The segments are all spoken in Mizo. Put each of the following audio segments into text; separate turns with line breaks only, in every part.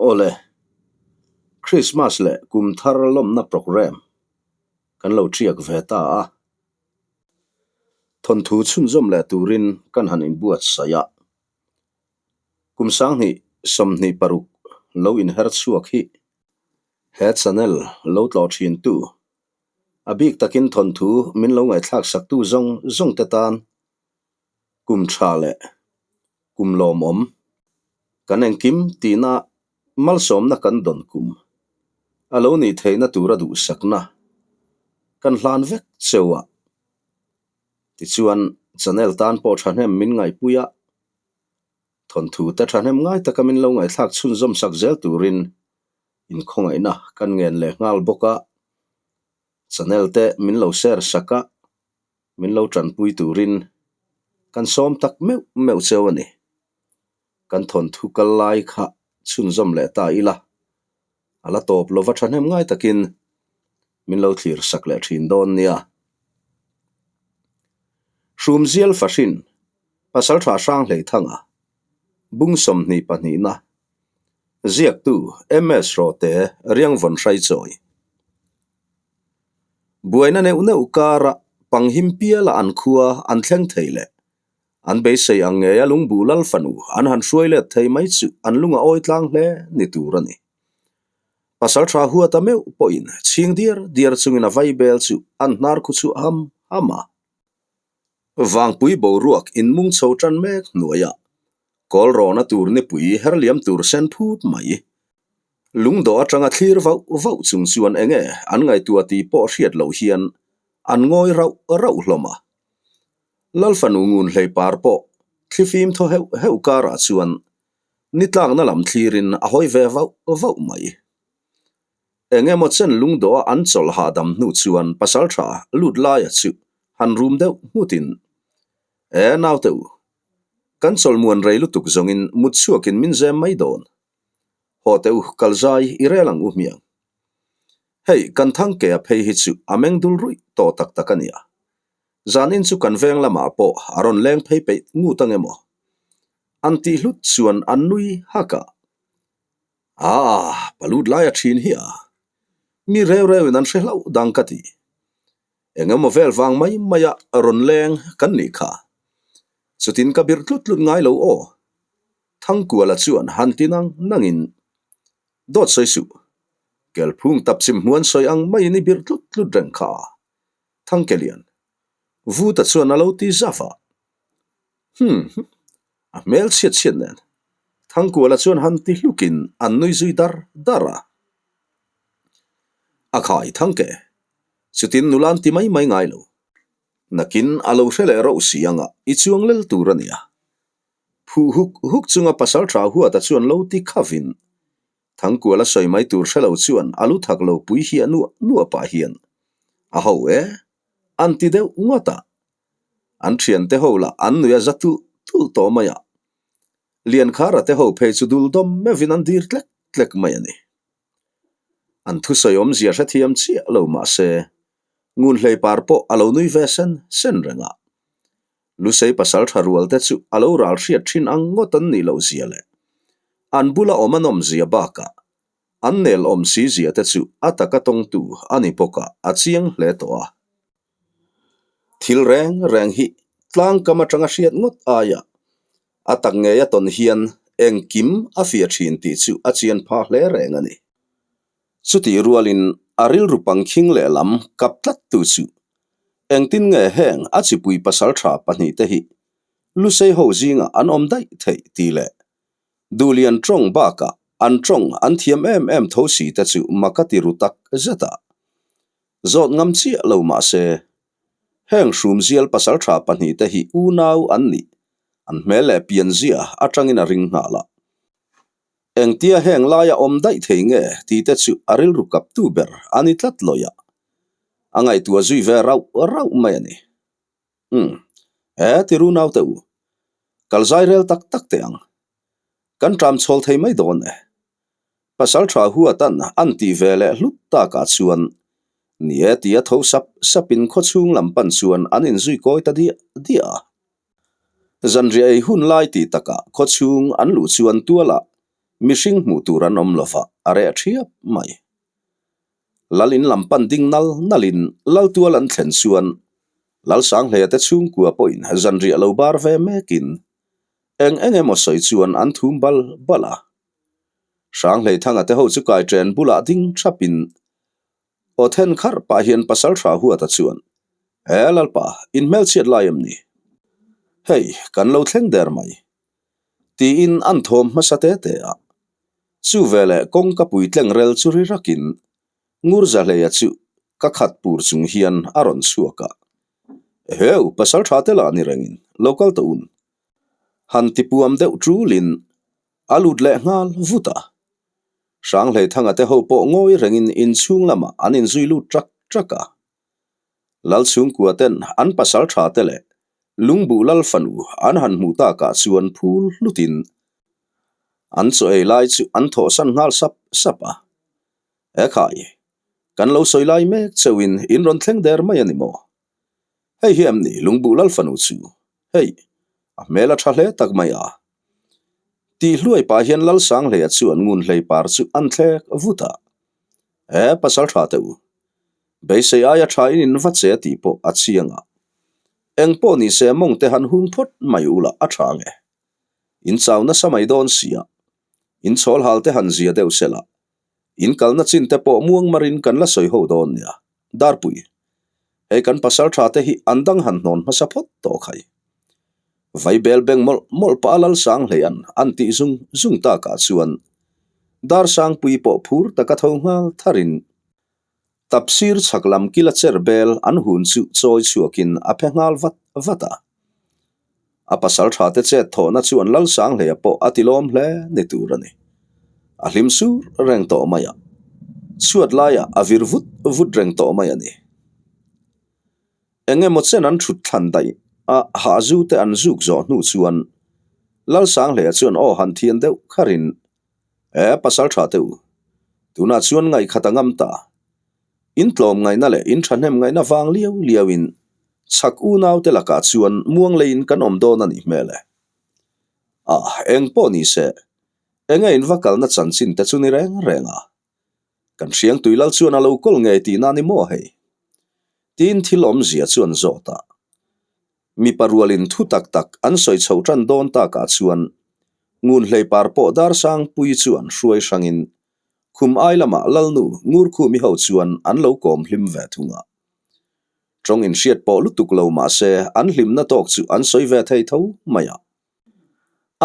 Awle, Christmas leh kum thar lawmna programme kan lo ṭiak ve ta a. Thawnthu chhunzawm leh turin kan han inbuatsaih a. Kum 2026 lo inher chhuak hi he channel lo tlawh ṭhintu, a bik takin thawnthu min lo ngaihthlak saktu zawng zawng te tan kum ṭha leh kum lawmawm kan engkim tihna malsawmna kan dawn kum a lo nih theihna tura duhsakna kan hlan vek cheu a. Tichuan, channel tan pawh thahnem min ngaihpui a, thawnthu te thahnem ngai taka min lo ngaihthlak chhunzawm sak zel turin inkhawngaihna kan ngen leh nghal bawk a, channel te min lo share sak a, min lo tanpui turin kan sawm tak meuh meuh cheu a ni. Kan thawnthu kal lai kha chhunzawm leh ta ila, a la tawp lova thahnem ngai takin min lo thlir sak leh thin dawn nia. Hrumzial Fahrin, Pasaltha Hranghlei Thanga, Bung 22na, Ziaktu MS Rawte Riangvawn Hraichawi. Buaina neuh neuh kara Panghim piala an khua an thleng thei leh an beisei ang ngeia lungbu lal fanu an han hruai let thei mai chu an lung a awi tlang hle ni tur a ni. Pasal tha huata meuh pawhin chhing diar diar chungin a vai bel chu an hnar khu chhuah ham ham a. Vangpui boruak inmung chho tan mek hnuaiah kawl rawna tur nipui herliam tur sen phut mai. Lungdawh atanga thlir vauh vauh chung chuan enge an ngaihtuah tih pawh hriat loh hian an ngawi rauh rauh hlawm a. Lal fanu ngun hlei par pawh thlifim thaw heuh heuh karah chuan ni tlakna lam thlirin a hawi ve vauh vauh mai. Eng emaw chen lungdawha an chawlh hahdam hnu chuan pasaltha lut laia chu han rum deuh nghutin, E naute u, kan chawlhmuan rei lutuk zawngin mut chhuakin min zem mai dawn. Haw teh u, kal zai i rel ang u hmiang. Hei, kan thang ke a phei hi chu a meng dul ruih tawh tak tak a nia. Zanin chu kan veng lamah pawh a rawn leng phei peih ngut ang emaw? An tih hlut chuan an nui hak a. Aaa, palut lai a thin hi a. Mi reu reuin an hre hlauh dang ka ti. Eng emaw vel vang mai maia rawn leng kan nih kha. Chutin ka birh tlut tlut ngai lo aw. Thangkuala chuan han ti nang nangin, Dawt sawi suh. Kelphung tapchim hmuan sawi ang maiin i birh tlut tlut reng kha a. Thangkelian. Vuta chuan a lo ti zaf a. Hum. A hmel chhiat chhiat nen. Thangkuala chuan han ti hlukin an nui zui dar dar a. A khai Thangke. Chutin nula an ti mai mai ngai lo. Nakin a lo hre leh rauh si anga i chuang lel tur a nia. Phuh huk huk chunga pasal tha huata chuan lo ti khavin Thangkuala sawi mai tur hre lo chuan a lu thak lo pui hi a nuah nuah pah hian a ho e an ti deuh ngawt a. An thiante ho lah an nui a za tulh tulh tawh mai a. Liankhara te ho phei chu dul dawm meuhin an dir tlek tlek mai a ni. An thusawi awmzia hrethiam chiah lo mah se, Ngunhlei par pawh a lo nui ve sen sen reng a. Lusei pasal tha rual te chu a lo ral hriat thin ang ngawt an nih loh zia leh an bula awm a nawm zia bakah an nel awm si zia te chu a taka tawngtu a ni bawk a, a chiang hle tawh a. Thil reng reng hi tlangkam atanga hriat ngawt aia a tak ngei a tawn hian engkim a fiah thin tih chu a chian phah hle reng a ni. Chutih rualin a rilru pangkhing lehlam kap tlat tu chu engtin nge heng a chipui pasal tha pahnihte hi Lusei ho zingah an awm daih theih tih leh Duhlian tawng bakah an tawng an thiam em em tho si te chu mak a ti ru tak zet a. Zawt ngam chiah lo mah se, heng hrumzial pasal tha pahnihte hi unau an nih, an hmel leh pianzia atangin a ring nghal a. Engtia heng laia awm daih thei nge tih te chu a rilru kaptu ber a ni tlat lawih a, a ngaihtuah zui ve rauh rauh mai a ni. Umm, he ti ru naute u, kal zai rel tak tak teh ang. Kan ṭam chhawl thei mai dawn e. Pasal ṭha huatan an tih ve leh hlut takah chuan ni e tia tho sap sapin khawchhung lam pan chuan an inzui kawi ta diah diah a. Zanriah ei hun lai tih takah khawchhung an luh chuan tualah. Mihring hmuh tur an awm lova a reh ṭhiap mai. Lal in lam pan ding nal nalin Lal tual an thlen chuan Lal Sanghleia te chhungkua pawhin zanriah lo bar ve mekin eng eng emaw sawi chuan an thum bal bal a. Hranghleithanga te ho chu kai ṭen bulah ding ṭhapin aw then kharh pah hian Pasalṭha Huata chuan, He Lalpa, in hmelchhiat lai em ni? Hei, kan lo thleng der mai. Tiin an thawm hmasa te te a. Chu veleh kawngka pui tleng rel chu ri rakin Ngurzahleia chu ka khat pur chung hian a rawn chhuak a. Eheu, pasalṭha te lah ni rengin lo kal tawh un. Han ti puam deuh ṭulin a lut leh nghal vut a. Hranghleithanga te ho pawh ngawi rengin inchhung lamah an inzui lut ṭak ṭak a. Lal chhungkua ten an pasal tha te leh lungbuh lal fanu an han hmuh takah chuan phul hlutin an chaw ei lai chu an thawhsan nghal sap sap a. Ekhai, kan lo sawi lai mek chauhin in rawn thleng der mai a ni maw? Hei hi em ni lungbuh lal fanu chu? Hei, a hmel a tha hle tak mai a. Tih hluai pah hian Lal Sanghleia chuan ngun hlei par chu an thlek vut a. E, pasal tha teh u. Beisei aia tha in in va che tih pawh a chiang a. Eng pawh ni se mawng te han hung phawt mai ula a tha nge. In chau nasa mai dawn sia. In chhawl hal te han zia deuh sela. In kalna chin te pawh muang marin kan la sawi ho dawn nia. Darpui, hei kan pasal tha te hi an dang han hnawn hmasa phawt tawh khai. Vaibel beng mawlh mawlh pah a lal sang hlei an an tih zung zung takah chuan Darsangpui pawh phur taka tho nghal tharin Tapsir chhak lam kila cher bel an hun chu chawi chhuakin a phe nghal vat vat a. A pasal tha te chet thawhna chuan Lalsanghleia pawh a tilawm hle ni tur a ni. A hlim sur reng tawh mai a, chhuat laiah a vir vut vut reng tawh mai a ni. Eng emaw chen an thut thlan daih a, hahzu te an zuk zawh hnu chuan Lalsanghleia chuan aw han thian deuh kharin E pasal tha teh u, tunah chuan ngaihkhat a ngam ta. In tlawm ngaihna leh in thahnem ngaihna vang liau liau in chhak unau te lakah chuan muang leiin kan awm dawn a nih hmel e. Ah, eng pawh ni se, enge in va kalna chanchin te chu ni reng reng a. Kan hriangtui lal chuan a lo kawl ngei tihna ni maw hei? Tiin thil awmzia chuan zawt a. Mipa rualin thu tak tak an sawi chho tan dawn takah chuan Ngunhlei par pawh Darsangpui chuan hruai hrangin khum ai lamah Lalnu Ngurkhumi ho chuan an lo kawm hlim ve thung a. Tawng inhriat pawh lutuk lo mahse an hlimna tawk chu an sawi ve thei tho mai a.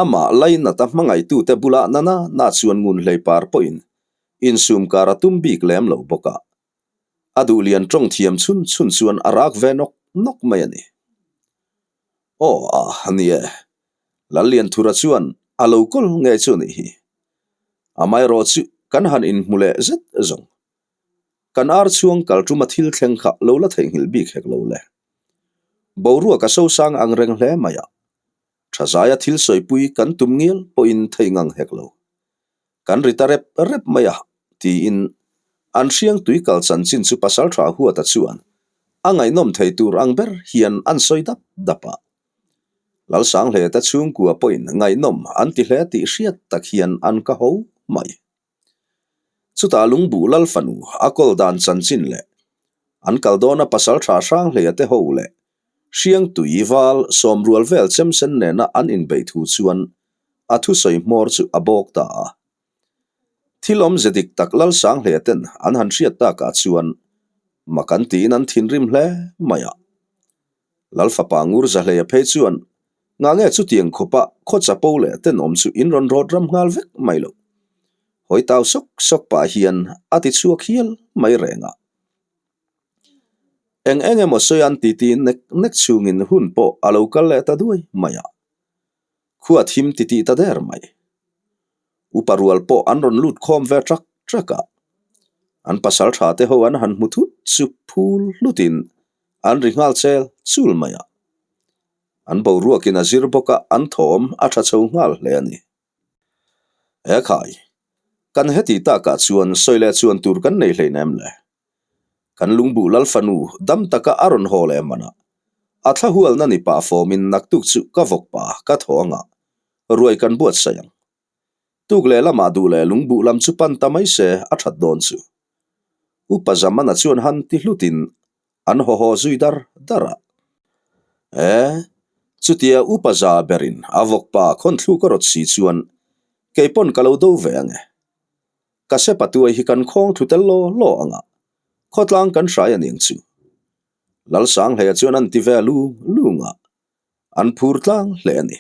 Amah Lainata hmangaihtute bulah nana na chuan Ngunhlei par pawhin insum kar a tum bik lem lo bawk a. A duh lian tawng thiam chhun chhun chuan a rak ve nawk nawk mai a ni. Aw a ni e, Lallianthura chuan a lo kawl ngei chu nih hi. Amaherawh chu kan han inhmu leh zet zawng. Kan ar chhuang kal tuma thil thleng kha lo la theihnghilh bik hek lo le. Boruak a sosang ang reng hle mai a, tha zaia thil sawipui kan tum ngial pawhin thei ngang hek lo. Kan ri ta rep rep mai a, tiin an hriang tui kal chanchin chu Pasalṭha Huata chuan a ngaihnawm thei tur ang ber hian an sawi dap dap a. Lalsanghleta chhungkua pawhin ngaihnawm an ti hle tih hriat tak hian an ka ho mai. Chutah lungbuh Lal fanu a kawl dan chanchin leh an kal dawna Pasalṭha Hranghleia te ho leh hriang tui val sawmrual vel chemsen nena an inbeih thu chuan a thusawi hmawr chu a bawk ta a. Thil awmze dik tak Lalsanghleia ten an han hriat takah chuan mak an tiin an thinrim hle mai a. Lalfapa Ngurzahleia phei chuan ngah nge chutiang khawpa khaw chapo leh tenawm chu in rawn rawt ram nghal vek mai lo. Hawi tau sawk sawk pah hian a ti chhuak hial mai reng a. Eng eng emaw sawi an titi nek nek chungin hun pawh a lo kal leh ta duai mai a. Khua thim titih ta der mai. Upa rual pawh an rawn lut khawm ve trak trak a. An pasal tha te ho an han hmu thut chu phul hlutin an ri nghal chel chul mai a. An boruakin a zir bawk a, an thawm a tha chho nghal hle a ni. He khai, kan heti takah chuan sawi leh chuan tur kan nei hleinem le. Kan lungbuh lal fanu dam taka a rawn haw leh man a, a thla hualna ni pah fawmin naktuk chu ka vawk pa ka thaw anga ruai kan buatsaih ang. Tuk leh lamah duh leh lungbuh lam chu pan ta mai se a that dawn chu. Upa Zamana chuan han ti hlutin an haw haw zui dar dar a. E, chutia Upa Za berin a vawkpa khawnthluk a rawt si chuan kei pawn ka lo do ve ang e. Ka sepa tuai hi kan khawng thlu tel law law ang a, khawtlang kan hrai a niang chu. Lalsanghleia chuan an ti ve lung lung a, an phur tlang hle a ni.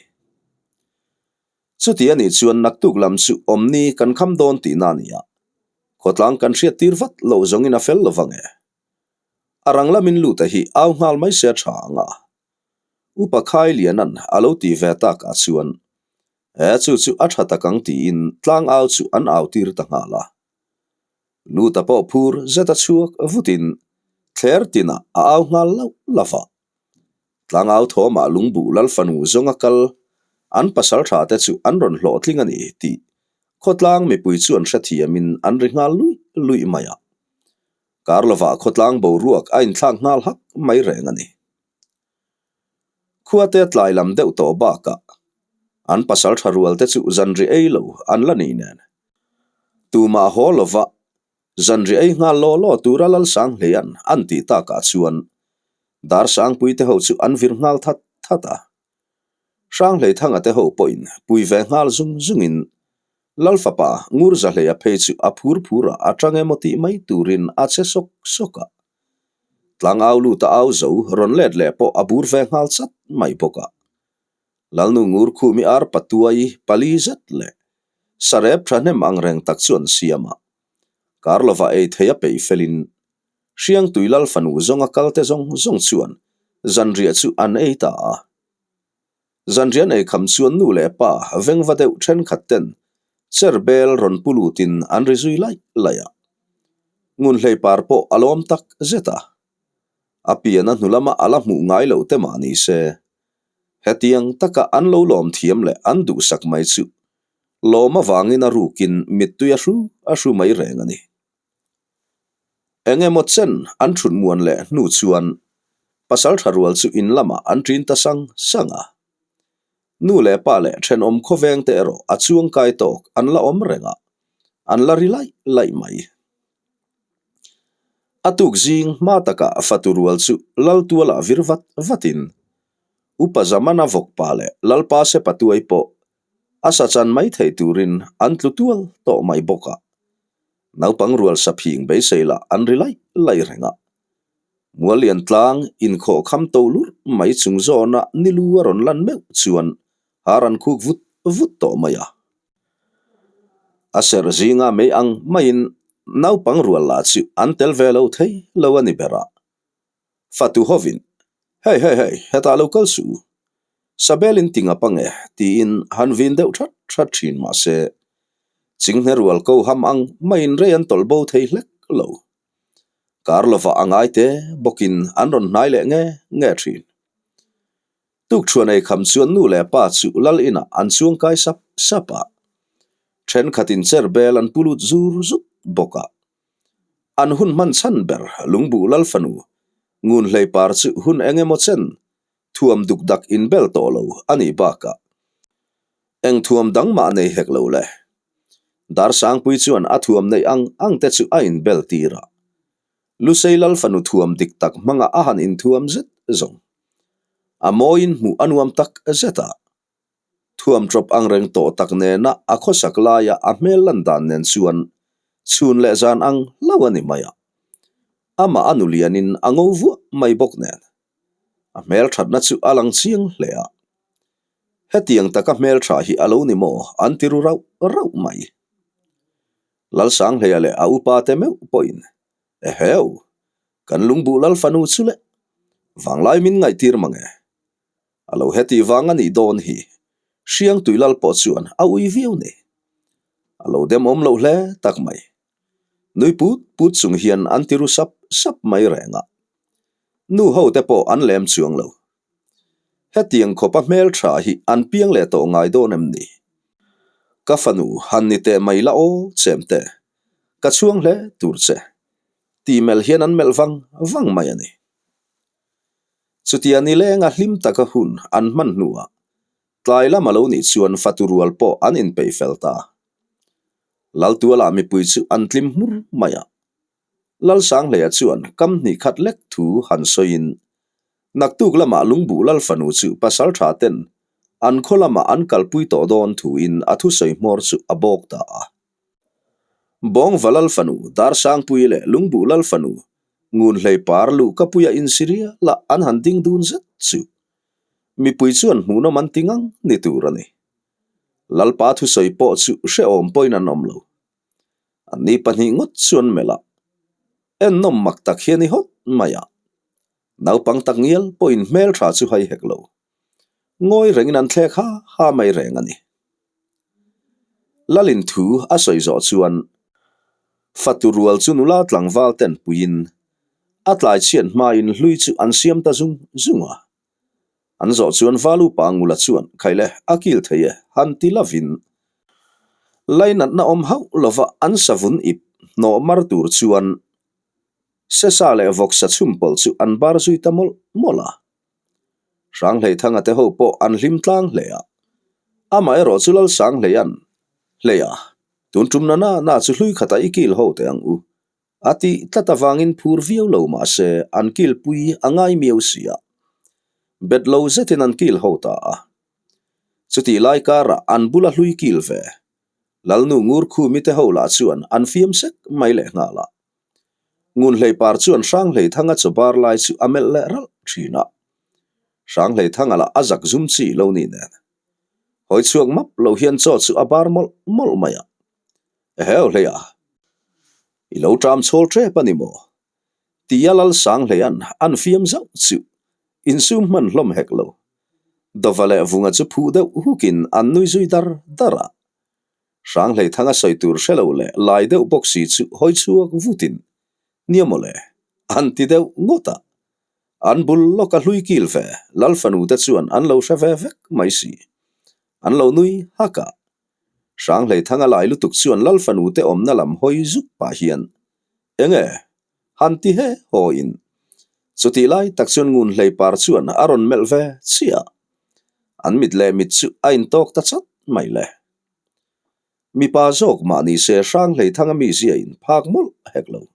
Chuti a nih chuan naktuk lam chu awmni kan kham dawn tihna a ni a, khawtlang kan hriat tir vat loh zawngin a fel lo vang e. A rang lamin lut a hi au nghal mai se a tha ang a. Upa Khai Lianan a lo ti ve tak ah chuan e chu chu a tha tak ang tiin tlang au chu an au tir ta nghal a. Luta pawh phur zet a chhuak vutin thler tinah a au nghal lauh lauh a. Tlangau thawmah lungbuh Lalfanu zawnga kal an pasal tha te chu an rawn hlawhtling a ni tih khawtlang mipui chu an hrethiamin an ri nghal luih luih mai a. Kar lovah khawtlang boruak a inthlak nghal hak mai reng a ni. Khuate tlai lam deuh tawh bakah an pasal tha rual te chu zanri ei lo an la ni nen. Tumah haw lova Zanri ei nghal law law tura Lalsanghleia'n an tih takah chuan Darsangpuite ho chu an vir nghal that that a. Hranghleithanga te ho pawhin pui ve nghal zung zungin Lalfapa Ngurzahleia phei chu a phur phurah a tang emaw tih mai turin a che sawk sawk a. Tlangau luta au zo rawn let leh pawh a bur ve nghal chat mai bawk a. Lalnu Ngurkhumi ar patuai pali zet leh sarep thahnem angreng tak chu an siam a. Kar lova ei thei a peih felin Hriangtui Lal fanu zawnga kalte zawng zawng chuan zanriah chu an ei ta a. Zanriah an ei kham chuan nu leh pa vengva deuh thenkhat ten cher bel rawn pu lutin an ri zui laih laih a. Ngunhlei par pawh a lawm tak zet a. A pian a hnu lama a la hmuh ngai loh te mah ni se, hetiang taka an lo lawm thiam leh an duhsak mai chu lawm avangin a rukin mittui a hru a hru mai reng a ni. Eng emaw chen an thut muan leh hnu chuan pasal tha rual chu in lamah an ṭin ta sang sang a. Nu leh pa leh thenawm khawveng te erawh a chuang kai tawk an la awm reng a, an la ri laih laih mai. A tuk zing hma takah fatu rual chu Laltualah vir vat vatin Upa Zamana vawkpa leh Lalpa Sepatuai pawh a sa chan mai thei turin an tlu tual tawh mai bawk a. Naupang rual saphing beisei lah an ri laih laih reng a. Muallian tlang inkhawh kham to lurh mai chung zawna nilu a rawn lan meuh chuan har an khuk vut vut tawh mai a. A serh zinga mei ang maiin naupang rual lah chu an tel ve lo thei lo a ni ber a. Fatu hovin, Hei hei hei, hetah lo kal suh u. Sabel in ti ngap ange, tiin han vin deuh that that thin mah se, chinghne rual ko ham ang maiin rei an tawlh bo thei hlek lo. Kar lovah a ngai te bawkin an rawn hnai leh nge nge thin. Tukṭhuan ei kham chuan nu leh pa chu lal inah an chuang kai sap sap a, thenkhatin chair bel an pu lut zur zut bawk a. An hun hman chhan ber lungbuh lal fanu Ngunhlei par chu hun eng emaw chen thuam duk dak inbel tawh lo a nih bakah eng thuam dang mah nei hek lo le. Darsangpui chuan a thuam neih ang ang te chu a inbel tir a, Lusei lal fanu thuam dik tak hmangah a han inthuam zet zawng. A mawiin hmuh a nuam tak zet a. Thuam ṭawp angreng tawh tak nena a khawsak laia a hmel lan dan nen chuan chhun leh zan ang hlauh a ni mai a. Amah a nu lianin a ngo vuah mai bawk nen. A hmel ṭhatna chu a lang chiang hle a. Hetiang taka hmel ṭha hi a lo ni maw an ti ru rauh rauh mai. Lalsanghleia leh a upa te meuh pawhin Eheu! Kan lungbuh lal fanu chu le! Vanglai min ngaihtir mang e. A lo heti vang a nih dawn hi. Hriangtui lal pawh chuan a ui viau ni. A lo demawm loh hle tak mai. Nui put put chung hian an ti ru sap sap mai reng a. Nu ho te pawh an lem chuang lo. Hetiang khawpa hmeltha hi an piang leh tawh ngai dawn em ni? Ka fanu han ni teh mai la aw chemte, ka chhuang hle tur che. Tih melh hian an melh vang vang mai a ni. Chutia nilenga hlim taka hun an hman hnuah tlai lam a lo nih chuan fatu rual pawh an inpeih fel ta. Laltualah mipui chu an tlim hmur mai a. Lalsanghleia chuan kam hnih khat lek thu han sawiin, Naktuk lamah Lungbuh Lalfanu chu pasaltha ten an khaw lamah an kalpui tawh dawn thuin a thusawi hmawr chu a bawk ta a. Bawngva Lalfanu, Darsangpui leh Lungbuh Lalfanu Ngunhlei par luhkapuia insiria lah an han ding dun zet chu mipui chuan hmuhnawm an ti ngang ni tur a ni. Lalpa thusawi pawh chu hrehawm pawhin an awm lo. Anni pahnih ngawt chu an melh a, ennawm mak tak hi a ni hawt mai a. Naupang tak ngial pawhin hmeltha chu hai hek lo. Ngawi rengin an thlek ha ha mai reng a ni. Lalin thu a sawi zawh chuan fatu rual chu nula tlangval ten puiin a tlai chhiat hmain hlui chu an siam ta zung zung a. An zawh chuan Valupa Ngula chuan Khaile a kil thei e han ti lovin lainatna awm hauh lova an savun ip hnawh mar tur chuan Sesa leh vawksa chhum pawlh chu an bar zui ta mawlh mawlh a. Hranghleithanga te ho pawh an hlim tlang hle a. Amaherawh chu Lalsanghleia'n, Hleia, tun tum na na na chu hlui khatah i kil ho teh ang u. A tih tlat avangin phur viau lo mah se an kilpui a ngai miau si a. Bet lo zetin an kil ho ta a. Chutih lai karah an bula hlui kil ve. Lalnu Ngurkhumi te ho lah chuan an fiam sek mai leh nghal a. Ngunhleipar chuan Hranghleithanga chaw bar lai chu a melh leh ralh thin a. Hranghleithanga lah a zak zum chi lo ni nen. Hawi chhuak map lo hian chaw chu a bar mawlh mawlh mai a. Eheu hleia, i lo ṭam chhawl ṭep a ni maw? Tia Lalsanghleia'n an fiam zauh chu insum hman hlawm hek lo. Dawva leh Vunga chu phuh deuh hukin an nui zui dar dar a. Hranghleithanga sawi tur hre lo leh lai deuh bawk si chu hawi chhuak vutin, Nia mawle, an ti deuh ngawt a. An bul lawk a hlui kil ve, Lalfanu te chuan an lo hre ve vek mai si. An lo nui hak a. Hranghleithanga lai lutuk chuan Lalfanu te awmna lam hawi zuk pah hian, Enge? Han ti he haw in. Chutih lai tak chuan Ngunhlei par chuan a rawn melh ve chiah. An mit leh mit chu a intawk ta chat mai le. Mipa zawk mah ni se Hranghleithanga mizia in phak mawlh hek lo.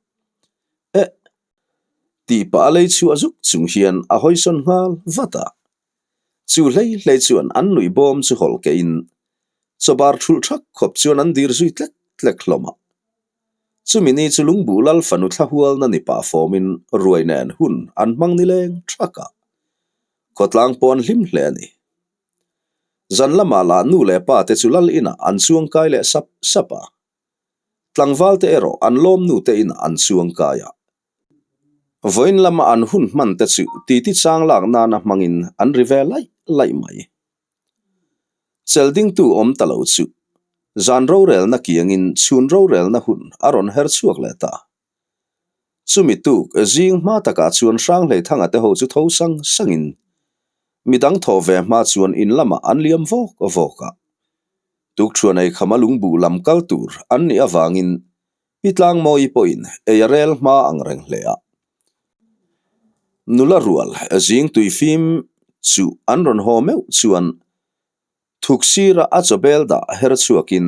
Eh! Tih pah a lei chhuah zuk chung hian a hawisawn nghal vat a. Chu hlei hlei chuan an nuih bawm chu hawlh kehin chawbar thulh thak khawp chuan an dir zui tlek tlek hlawm a. Chumi ni chu Lungbuh Lal fanu thla hualna ni pah fawmin ruai nen hun an hmang nileng thak a, khawtlang pawh an hlim hle a ni. Zan lamah lah nu leh pa te chu Lal inah an chuangkai leh sap sap a, tlangval te erawh an lawmnu te inah an chuangkai a. Vawiin lama an hun hman te chu titi chang lak nana hmangin an ri ve laih laih mai. Cheldingtu awm ta lo chu zan rorelna kiangin chhun rorelna hun a rawn her chhuak leh ta. Chumi tuk zing hma takah chuan Hranghleithanga te ho chu tho sang sangin midang thawh ve hma chuan in lamah an liam vawk vawk a. Tukṭhuan ei khama lungbuh lam kal tur an nih avangin Pi Tlangmawi pawhin ei a rel hma ang reng hle a. Nula rual zing tui fim chu an rawn haw meuh chuan thuk sira a chawbel dah her chhuakin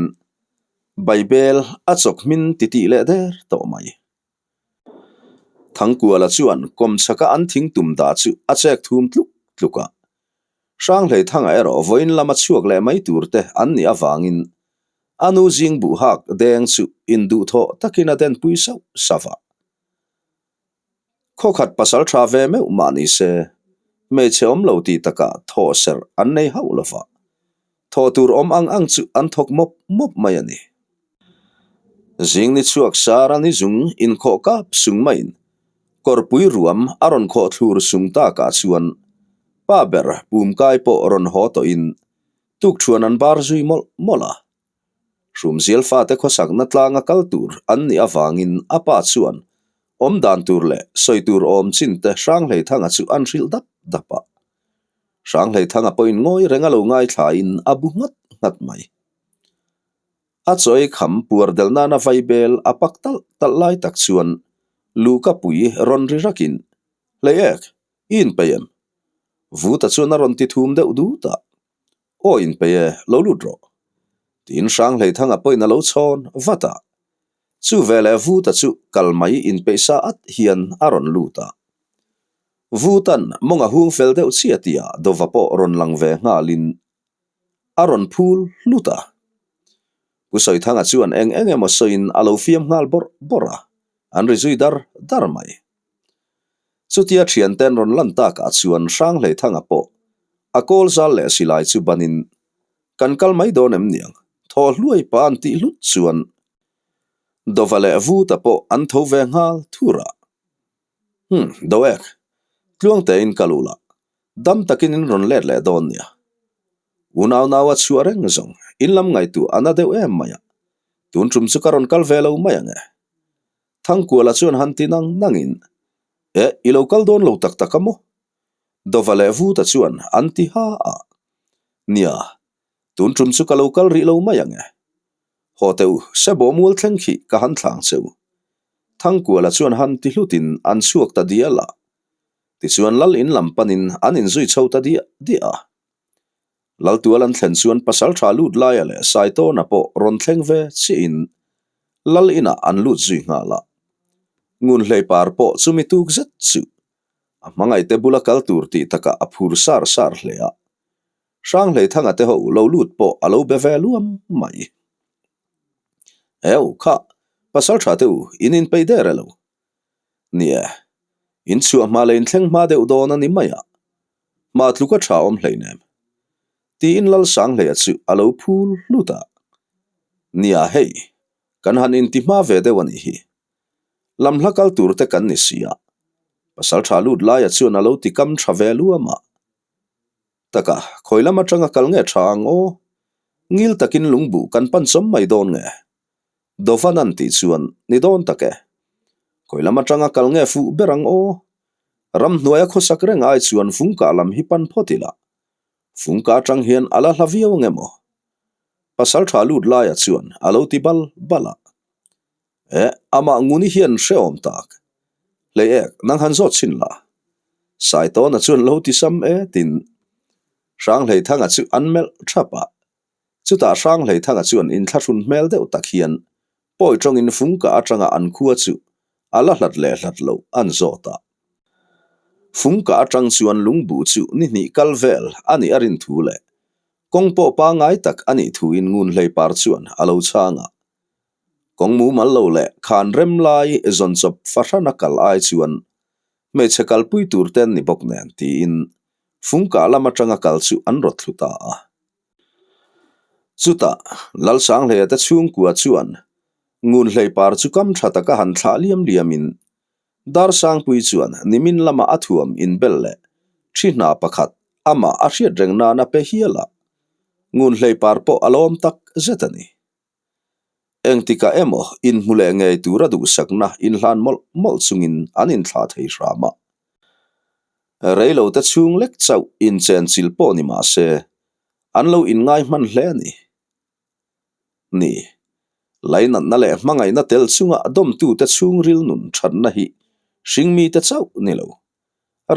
Baibel a chawk hmin titih leh der tawh mai. Thangkuala chuan kawmchhaka an thing tum dah chu a chek thum tluk tluk a. Hranghleithanga erawh vawiin lama chhuak leh mai tur te an nih avangin A nu zing buh hak deng chu induhthawh takin a denpui sauh sauh a. Khawkhat pasal tha ve meuh mah ni se, hmeichhe awm lo tih takah thawh serh an nei hauh lo va, thawh tur awm ang ang chu an thawk mawp mawp mai a ni. Zing ni chhuak sara ni zung inkhawh kap sung maiin kawrpui ruam a rawn khawh thlur sung takah chuan pa ber pumkai pawh rawn haw tawhin Tukṭhuan an bar zui mawlh mawlh a. Hrumzial fate khawsakna tlanga kal tur an nih avangin a pa chuan awm dan tur leh sawi tur awm chin te Hranghleithanga chu an hrilh dap dap a. Hranghleithanga pawhin ngawi reng a lo ngaithlain a bu nghat nghat mai. A chaw ei kham puar del nana vaibel a pak talh talh lai tak chuan Luka pui rawn ri rakin, Hlei ek, I inpeih em? Vuta chuan a rawn ti thum deuh dut a. Aw inpeih e, lo lut rawh. Tiin Hranghleithanga pawhin a lo chhawn vat a. Chu veleh Vuta chu kal mai inpeih sa at hian a rawn lut a. Vuta'n mawng a hung fel deuh chiah tihah Dova pawh rawn lang ve nghalin a rawn phul hlut a. Pu Sawithanga chuan eng eng emaw sawiin a lo fiam nghal bawrh bawrh a, an ri zui dar dar mai. Chutia thiante'n rawn lan takah chuan Hranghleithanga pawh a kawl zal leh silai chu banin Kan kal mai dawn em niang? Thaw hluai pa an tih hlut chuan Dova leh Vuta pawh an tho ve nghal thur a. Umm, Doek, Tluangtein ka lu lah, dam takin in rawn let leh dawn nia. Unau nau a chhuah reng zawng, in lam ngaihtuah a na deuh em mai a, tun tum chu ka rawn kal ve lo mai ang e. Thangkuala chuan han ti nang nangin, Eh, i lo kal dawn lo tak tak a maw? Dova leh Vuta chuan an ti ha a. Nia, tun tum chu ka lo kal rih lo mai ang e. Haw teh u, Sebo mual thleng khi ka han thlang che u. Thangkuala chuan han ti hlutin an chhuak ta dial a. Tichuan Lal in lam panin an inzui chho ta diah diah a. Laltual an thlen chuan Pasaltha lut laia leh Saitawna pawh rawn thleng ve chiahin Lal inah an lut zui nghal a. Ngunhleipar pawh chumi tuk zet chu a hmangaihte bula kal tur tih takah a phur sar sar hle a. Hranghleithanga te ho lo lut pawh a lo be ve luam mai. Eu, kha, pasal tha te u, in inpeih der e lo. Ni e, in chhuah hma leh in thleng hma deuh dawn a ni mai a, hma tluka tha awm hleinem. Tiin Lalsanghleia chu a lo phul hlut a. Nia hei, kan han inti hma ve deuh a nih hi. Lam hla kal tur te kan ni si a, pasal tha lut laia chuan a lo ti kam tha ve luam a. Taka, khawi lam atanga kal nge tha ang aw? Ngil takin lungbuh kan pan chawm mai dawn nge? Dovan an tih chuan ni dawn tak e. Khawi lam atanga kal nge fuh ber ang aw? Ramhnuaia khawsak reng ai chuan Fungkah lam hi pan phawt ila. Fungkah atang hian a la hla viau nge maw? Pasal tha lut laia chuan a lo ti bal bal a. Eh, amah nguni hian hrehawm tak. Hlei ek, nang han zawt chhin la. Saitawna chuan lo ti sam e tin Hranghleithanga chu an melh thap a. Chutah Hranghleithanga chuan inthlahrun hmel deuh tak hian pawi tawngin Fungka atanga an khua chu a la hlat leh hlat loh an zawt a. Fungka atang chuan lungbuh chu ni hnih kal vel a nih a rin thu leh kawng pawh pangngai tak a nih thuin Ngunhleipar chuan a lo chhang a. Kawng mumal lo leh khan rem lai zawn chawp fahrana kal ai chuan hmeichhe kalpui tur te an ni bawk nen tiin Fungkah lam atanga kal chu an rawt thlu ta a. Chutah Lalsanghleia te chhungkua chuan Ngunhleipar chu kam tha taka han thlah liam liamin Darsangpui chuan nimin lama a thuam inbel leh thi hna pakhat amah a hriat reng nan a pe hial a, Ngunhleipar pawh a lawm tak zet a ni. Engtikah emaw inhmu leh ngei tura duhsakna inhlan mawlh mawlh chungin an inthlah thei hram a. Reilote chhung lek chauh inchenchil pawh ni mah se, an lo inngai hman hle a ni. Ni, lainatna leh hmangaihna tel chunga dawmtute chhungril nun thatna hi hringmite chauh ni lo,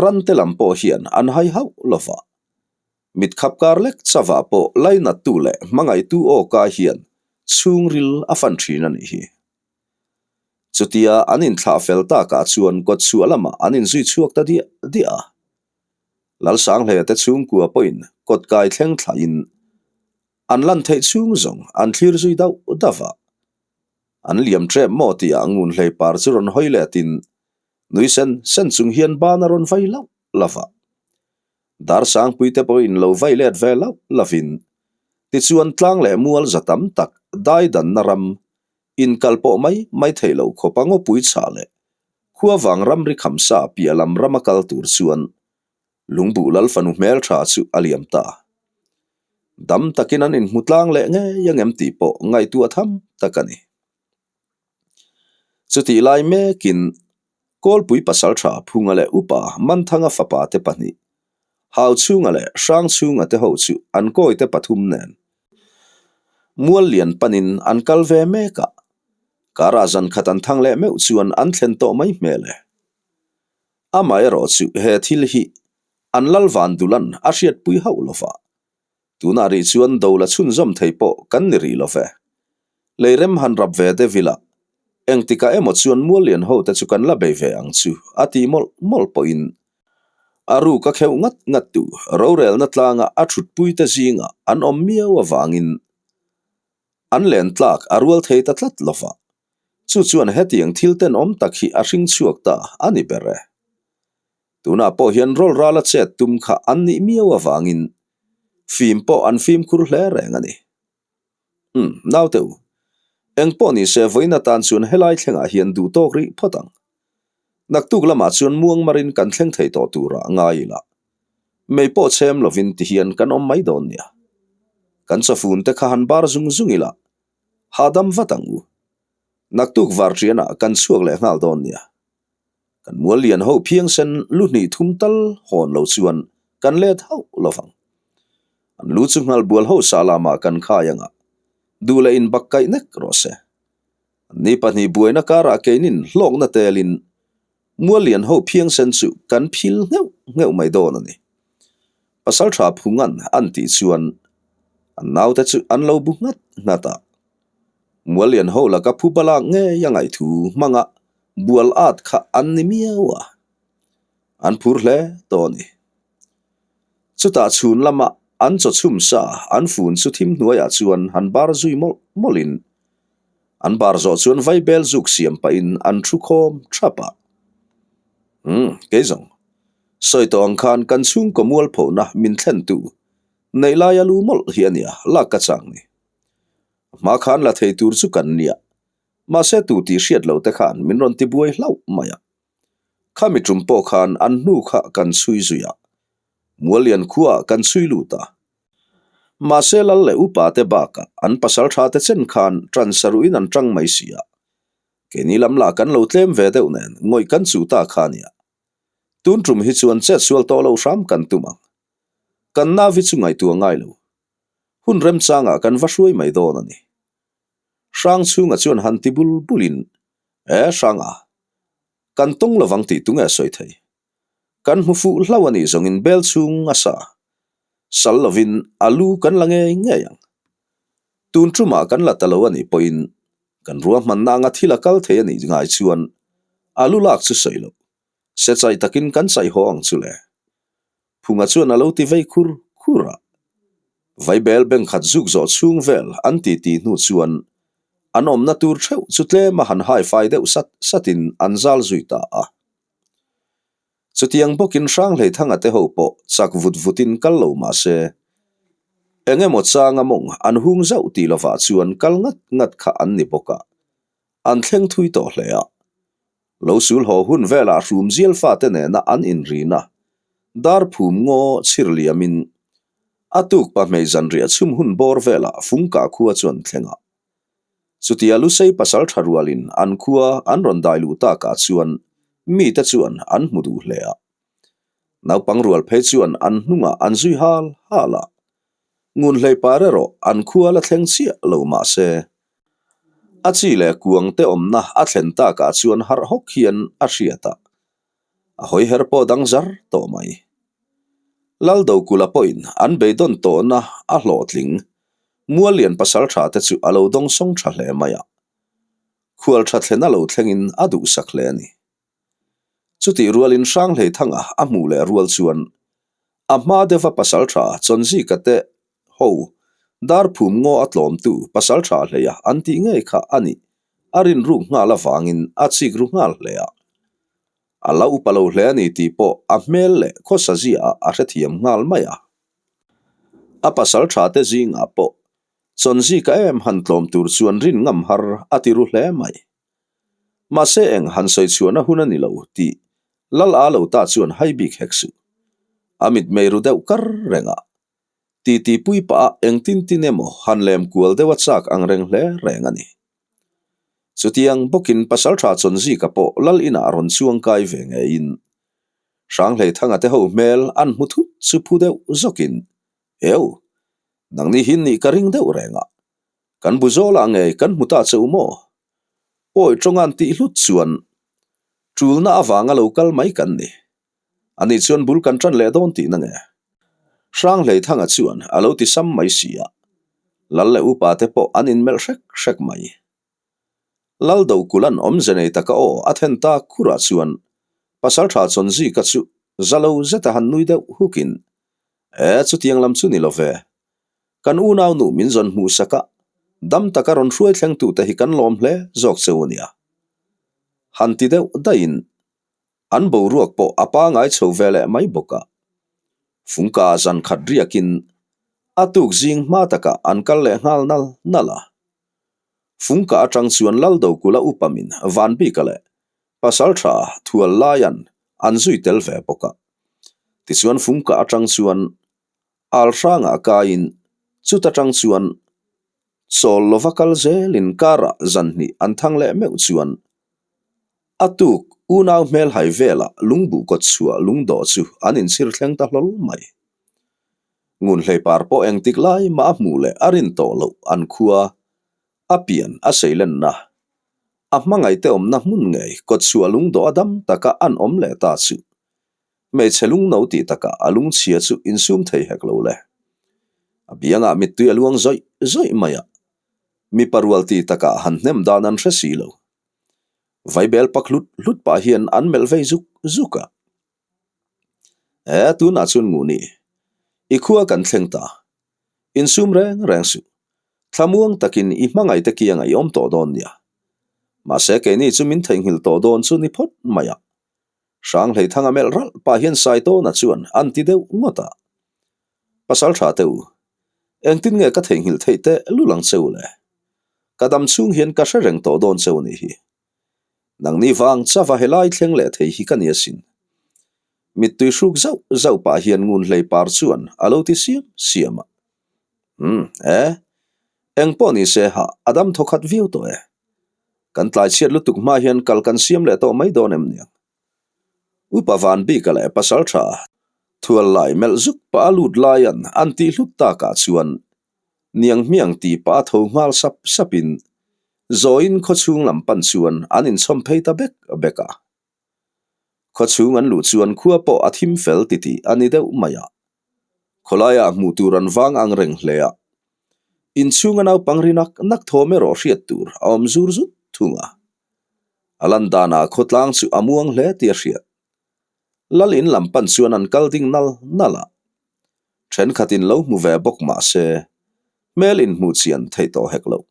rante lam pawh hian an hai hauh lo va. Mit khap kar lek chavah pawh lainattu leh hmangaihtu awka hian chhungril a fan thin a nih hi. Chutia an inthlah fel takah chuan kawtchhuah lamah an inzui chhuak ta diah diah a. Lalsanghleia te chhungkua pawhin kawtkai thleng thlahin an lan theih chhung zawng an thlir zui dauh dauh a. An liam ṭep maw tihah ngunhlei par chu rawn hawi letin nui sen sen chung hian ban a rawn vai lauh lauh a. Darsangpui te pawhin lo vai let ve lauh lauhin tichuan tlang leh mual za tam tak daidanna ram inkal pawh mai mai theih loh khawpa ngawpui chhah leh khua vang ramri khamsa piah lam rama kal tur chuan lungbuh lal fanu hmeltha chu a liam ta. Dam takin an inhmu tlang leh ngei ang em tih pawh ngaihtuah tham tak a ni. Chutih lai mekin Kawlpui pasaltha Phunga leh Upa Manthanga fapa te pahnih, Hauchhunga leh Hrangchhunga te ho chu an kawite pathum nen mual lian panin an kal ve mek a, karah zan khat an thang leh meuh chuan an thlen tawh mai hmel e. Amaherawhchu he thil hi an Lalvandulan a hriatpui hauh lova. Tunah rih chuan do la chhunzawm thei pawh kan ni rih lo ve. Leirem han rap ve deuh ila, engtikah emaw chuan Muallian hote chu kan la bei ve ang chu a ti mawlh mawlh pawhin a ruk a kheuh ngat ngat tu rorelna tlanga a thutpuite zingah an awm miau avangin an len tlak a rual thei ta tlat lo va. Chu chuan hetiang thil tenawm tak hi a hring chhuak ta a ni ber e. Tunah pawh hian rawl rala chet tum kha an nih miau avangin fim pawh an fimkhur hle reng a ni. Umm, naute u, eng pawh ni se vawiin atan chuan helai thlengah hian duh tawk rih phawt ang. Naktuk lamah chuan muangmarin kan thleng thei tawh turah ngai ila. Mei pawh chhem lovin tihian kan awm mai dawn nia. Kan chawfun te kha han bar zung zung ila, hahdam vat ang u. Naktuk varṭianah kan chhuak leh nghal dawn nia. Kan mual lian ho phiang sen lu hnih thum tal hawn lo chuan kan let hauh lo vang. An lu chu nghal bual ho sa lamah kan khai anga duh leh in bak kaih nek rawh se. An ni pahnih buaina karah keinin hlawkna telin mual lian ho phiang sen chu kan phil ngheuh ngheuh mai dawn a ni. Pasaltha Phungan an tih chuan an naute chu an lo bu nghat nghat a. Mual lian ho laka phu balak ngei a ngaihthu hmanga bual at kha an ni miau a, an phur hle tawh a ni. Chutah chhun lama an chaw chhum sa an fun chu thim hnuaiah chuan han bar zui mawlh mawlhin an bar zawh chuan vaibel zuk siam pahin an thu khawm thap a. Umm, kei zawng, sawi tawh ang khan kan chhungkaw mualphona min thlentu neih laia lu mawlh hi a nia, lak ka chang ni. A hma khan la thei tur chu kan nia, mahse tu tih hriat lo te khan min rawn ti buai hlauh mai a. Khami tum pawh khan an hnu kha kan chhui zui a, Muallian khuaah kan chhui lut a. Mahse lal leh upa te bakah an pasal tha te chen khan ṭan saruhin an ṭang mai si a. Keini lam lah kan lo tlem ve deuh nen ngawih kan chuh ta kha nia. Tun tum hi chuan chet sual tawh lo hram kan tum ang. Kan nauvi chu ngaihtuah ngai lo. Hun remchangah kan va hruai mai dawn a ni. Hrang chhunga chuan han ti bul bulin, E Hranga, kan tawng lovang tih tunge a sawi thei? Kan hmu fuh hlauh a nih zawngin bel chhung a sa. Sal lovin a lu kan la ngei ngei ang. Tun tumah kan la ta lo a nih pawhin kan ruahmanna anga thil a kal thei a nih ngai chuan a lu lak chu sawi loh. Se chaih takin kan chaih haw ang chu le. Phunga chuan a lo ti vei khur khur a. Vaibel bank khat zuk zawh chhung vel an ti ti hnu chuan an awmna tur theuh chu tlem a han hai fai deuh sat satin an zal zui ta a. Chutiang bawkin Hranghleithanga te ho pawh chak vut vutin kal lo mah se, eng emaw changa mawng an hung zauh tih lovah chuan kal ngat ngat kha an ni bawk a, an thleng thui tawh hle a. Lo sul haw hun velah hrum zial fate nena an inrin a, dar phum ngaw chhir liamin a tuk pahmei zanriah chhum hun bawr velah Fungka khua chuan thleng a. Chutia Lusei pasal tha rualin an khua an rawn dai luh takah chuan mite chuan an hmu duh hle a. Naupang rual phei chuan an hnungah an zui hal hal a. Ngunhlei par erawh an khua la thleng chiah lo mah se, A chi leh kuang te awmna a thlen takah chuan harh hawk hian a hriat a, a hawi her pawh dang zar tawh mai. Laldokula pawhin an beidawn tawhna a hlawhtling, Muallian pasaltha te chu a lo dawngsawng tha hle mai a, khual tha thlen a lo thlengin a duhsak hle a ni. Chutih rualin Hranghleithanga a hmuh leh rual chuan a hma deuha pasaltha Chawnzika te Ho, dar phum ngaw a tlawmtu pasal tha hleia an tih ngei kha a nih a rinruk nghal avangin a chik ru nghal hle a. A la upa lo hle a ni tih pawh a hmel leh khawsa ziaah a hrethiam nghal mai a. A pasal tha te zingah pawh Chawnzika em han tlawm tur chuan rin ngam har a ti ru hle mai. Mahse eng han sawi chhuahna hun a ni lo tih Lal a lo ta chuan hai bik hek suh. A mitmei ru deuh kar reng a. Titi pui pah a engtin tin emaw han lem kual deuh a chak ang reng hle reng a ni. Chutiang bawkin Pasaltha Chawnzika pawh Lal inah rawn chuang kai ve ngeiin Hranghleithanga te ho hmel an hmu thut chu phu deuh zawkin, Eu, nangni hi nih ka ring deuh reng a, kan bu zawlah ngei kan hmu ta che u maw? Pawi tawnga'n tih hlut chuan tulna avanga lo kal mai kan ni. Ani chuan bul kan ṭan leh dawn tihna nge? Hranghleithanga chuan a lo ti sam mai si a, Lal leh upa te pawh an inmelh hrek hrek mai. Lal Dokulhan awmze nei taka aw a then tak khurah chuan Pasalṭha Chawnzika chu za lo zeta han nui deuh hukin, E, chutiang lam chu ni lo ve. Kan unau nu min zawn hmuh sak a, dam taka rawn hruai thlengtute hi kan lawm hle zawk che u nia. Han ti deuh daihin an boruak pawh a pangai chho ve leh mai bawk a. Fungka zan khat riakin a tuk zing hma takah an kal leh nghal nal nal a. Fungka atang chuan Laldokulha upamin Vanbika leh Pasaltha Thual Laian an zui tel ve bawk a. Tichuan Fungka atang chuan Al hrangah kaiin chuta tang chuan chawl lova kal zelin karah zan hnih an thang leh meuh chuan a tuk unau hmelhai velah lungbuh kawt chhuah lungdawh chu an inchhir thleng ta hlawl mai. Ngunhlei par pawh engtik lai mah a hmuh leh a rin tawh loh an khua a pian a seilenna a hmangaihte awmna hmun ngei kawt chhuah lungdawh a dam taka an awm leh ta chu Hmeichhe lungno tih takah a lungchhia chu insum thei hek lo le. A biangah mittui a luang zawih zawih mai a, mipa rual tih takah han hnem dan an hre si lo. Vaibel pak hlut hlut pah hian an melh vei zuk zuk a. E, tunah chuan ngu ni. I khua kan thleng ta. Insum reng reng suh. Thlamuang takin i hmangaihte kiangah i awm tawh dawn nia. Mahse keini chu min theihnghilh tawh dawn chu ni phawt mai a. Hranghleithanga melh ralh pah hian Saitawna chuan an ti deuh ngawt a. Pasal tha teh u, engtin nge ka theihnghilh theih teh lul ang che u le? Ka dam chhung hian ka hre reng tawh dawn che u nih hi. Nangni vang chava helai thleng leh thei hi ka ni asin. Mittui hruk zauh zauh pah hian Ngunhlei par chuan a lo ti siam siam a. Umm, e, engpawh ni se ha, a dam thawkhat viau tawh e. Kan tlai chhiat lutuk hma hian kal kan siam leh tawh mai dawn em niang? Upa van bika leh pasal tha thual lai melh zuk pah a lut laian an tih hlut takah chuan niang hmiang tih pah a tho nghal sap sapin zawiin khawchhung lam pan chuan an inchhawm phei ta bek bek a. Khawchhung an luh chuan khua pawh a thim fel titih a ni deuh mai a. Khawlaiah hmuh tur an vang ang reng hle a. Inchhunga naupang ri nak nak thawm erawh hriat tur a awm zur zut thung a. A lan danah khawtlang chu a muang hle tih a hriat. Lal in lam pan chuan an kal ding nal nal a. Thenkhatin lo hmu ve bawk mah se, hmel inhmuh chian theih tawh hek loh.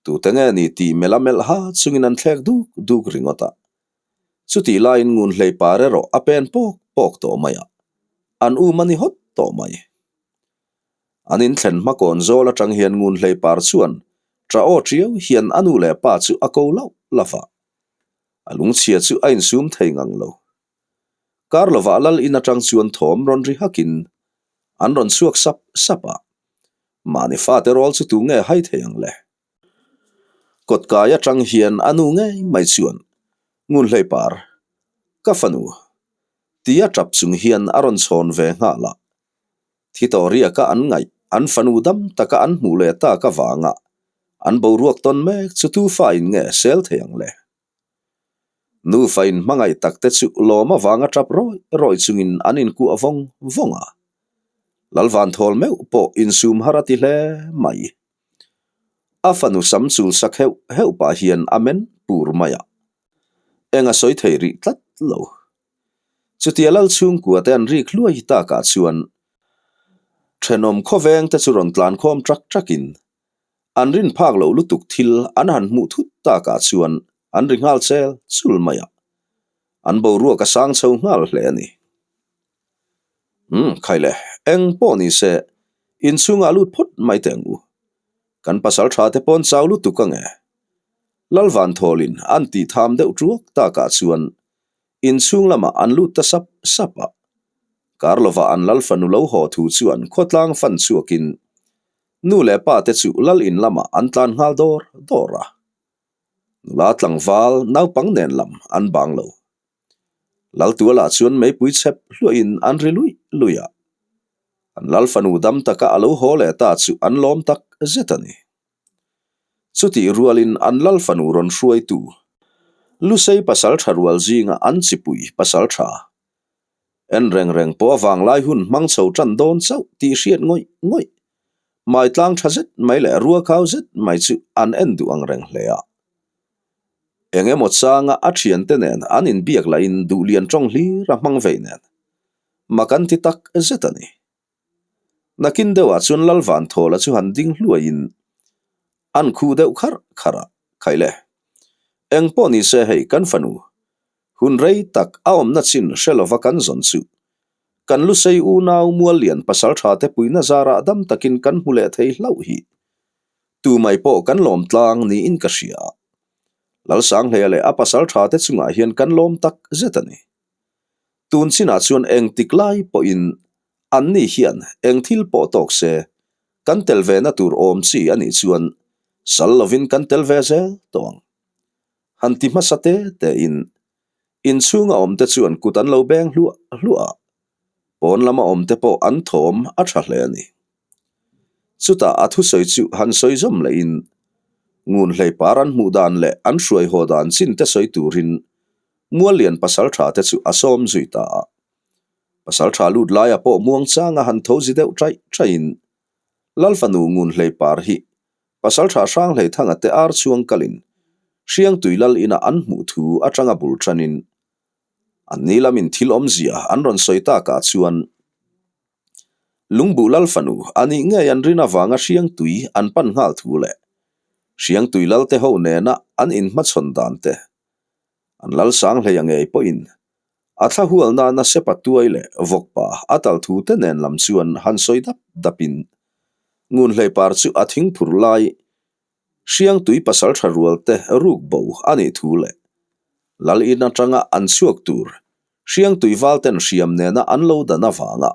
Tute nge ni tih melh a melh ha chungin an thlek duk duk ringawt a. Chutih laiin ngunhlei par erawh a pen pawk pawk tawh mai a, an um a ni hawt tawh mai. An inthlen hma kawn zawl atang hian ngunhlei par chuan ṭa aw ṭiau hian a nu leh pa chu a ko lauh lauh a. A lungchhia chu a insum thei ngang lo. Kar lovah lal in atang chuan thawm rawn ri hakin an rawn chhuak sap sap a. Mahni fate rawl chu tu nge hai thei ang le? Kawtkai atang hian a nu ngei mai chuan Ngunhlei par, ka fanu, tia tap chung hian a rawn chhawn ve nghal a. Thi tawh riaka an ngaih, an fanu dam taka an hmuh leh tak avanga an boruak tawn mek chu tu fa in nge sel thei ang le? Nufa in hmangaih tak te chu lawm avanga tap rawih rawih chungin an inkuah vawng vawng a. Lalvanthawl meuh pawh insum har a ti hle mai. A fanu sam chul sak heuh heuh pah hian a men pur mai a. Eng a sawi thei rih tlat lo. Chutia lal chhungkua te an rik hluai takah chuan thenawm khawveng te chu rawn tlan khawm trak trakin An rin phak loh lutuk thil an han hmuh thut takah chuan an ri nghal chel chul mai a, an boruak a sang chho nghal hle a ni. Umm, khai le, eng pawh ni se, inchhungah lut phawt mai teh ang u. Kan pasal tha te pawn chau lutuk ang e. Lalvanthawlin an tih tham deuh tuak takah chuan inchhung lamah an lut ta sap sap a. Kar lovah an lal fanu lo haw thu chuan khawtlang fan chhuakin Nu leh pa te chu lal in lamah an tlan nghal dawr dawr a. Nula tlangval naupang nen lam an bang lo. Lal tualah chuan meipui chhep hluahin an ri luih luih a. An lal fanu dam taka a lo haw leh ta chu an lawm tak zet a ni. Chutih rualin an lal fanu rawn hruaitu Lusei pasal tha rual zinga an chipui pasal tha. En reng reng pawh a vanglai hun hmang chho tan dawn chauh tih hriat ngawih ngawih. Mai tlang tha zet mai leh rua khau zet mai chu an en duh ang reng hle a. Eng emaw changa a thiante nen an inbiak lahin duhlian tawng hlir a hmang vei nen. Mak an ti tak zet a ni. Nakin deuhah chuan Lalvanthawla chu han ding hluaiin an khuh deuh kharh kharh a, Khaile, eng pawh ni se hei kan fanu, hun rei tak a awmna chin hre lova kan zawn chu kan Lusei unau Muallian pasaltha te puihna zarah dam takin kan hmu leh thei hlauh hi tumai pawh kan lawm tlang niin ka hria. Lalsanghleia leh a pasaltha te chungah hian kan lawm tak zet a ni. Tun chinah chuan eng tik lai pawhin anni hian eng thil pawh tawk se, kan tel ve na tur awm chi a nih chuan sal lovin kan tel ve zel tawh ang. Han ti hmasa te tein inchhunga awmte chuan kut an lo beng hluah hluah a, pawn lama awmte pawh an thawm a tha hle a ni. Chutah a thusawi chu han sawi zawm lehin ngunhlei par an hmuh dan leh an hruai haw dan chin te sawi turin Muallian pasaltha te chu a sawm zui ta a. Pasaltha lut laia pawh muangchanga han tho zi deuh chaih chaihin Lalfanu ngunhlei par hi Pasaltha Hranghlei Thanga te ar chhuang kalin Hriangtui Lal inah an hmuh thu atanga bul tanin an ni lamin thil awmzia an rawn sawi takah chuan Lungbuh Lal fanu a nih ngei an rin avanga Hriangtui an pan nghal thu leh Hriangtui Lal te ho nena an inhmachhawn dan te An lal sang hlei a ngei pawhin a thla hual nana sepa tuai leh vawkpa a tal thu te nen lam chuan han sawi dap dapin ngunhlei par chu a thing phur lai Hriangtui pasaltha rual te ruk bo a nih thu leh lal in atanga an chhuak tur Hriangtui val ten hriam nena an lo dan avanga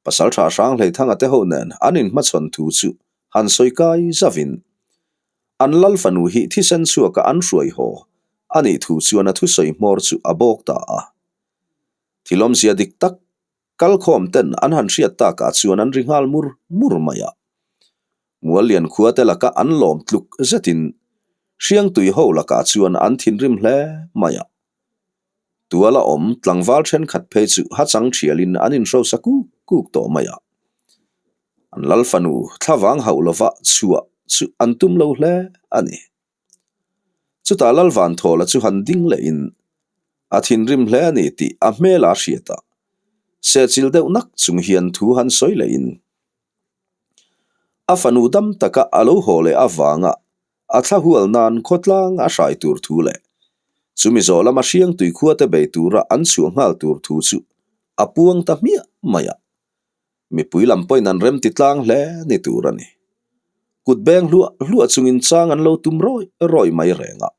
Pasaltha Hranghleithanga te ho nen an inhmachhawn thu chu han sawi kai zavin an lal fanu hi thisen chhuaka an hruai haw a nih thu chuan a thusawi hmawr chu a bawk ta a. Thilawmzia dik tak kalkhawm ten an han hriat takah chuan an ri nghal mur mur mai a. Muallian khua te laka an lawm tluk zetin Hriangtui ho lakah chuan an thinrim hle mai a. Tuala awm tlangval thenkhat phei chu hachang thialin an inhrosa kuk kuk tawh mai a. An lal fanu thlavang hauh lova chhuah chu an tum lo hle a ni. Chutah Lalvanthawla chu han ding lehin a thinrim hle a ni tih a hmel a hriat a, sehchilh deuh nak chung hian thu han sawi lehin a fanu dam taka a lo haw leh avanga A thla hual nan khawtlang a hrai tur thu leh chumi zawh lama Hriangtui khuate bei tura an chhuah nghal tur thu chu a puang ta hmiah mai a. Mipui lam pawhin an remti tlang hle ni tur a ni. Kut beng hluah hluah chungin chang an lo tum rawih rawih mai reng a.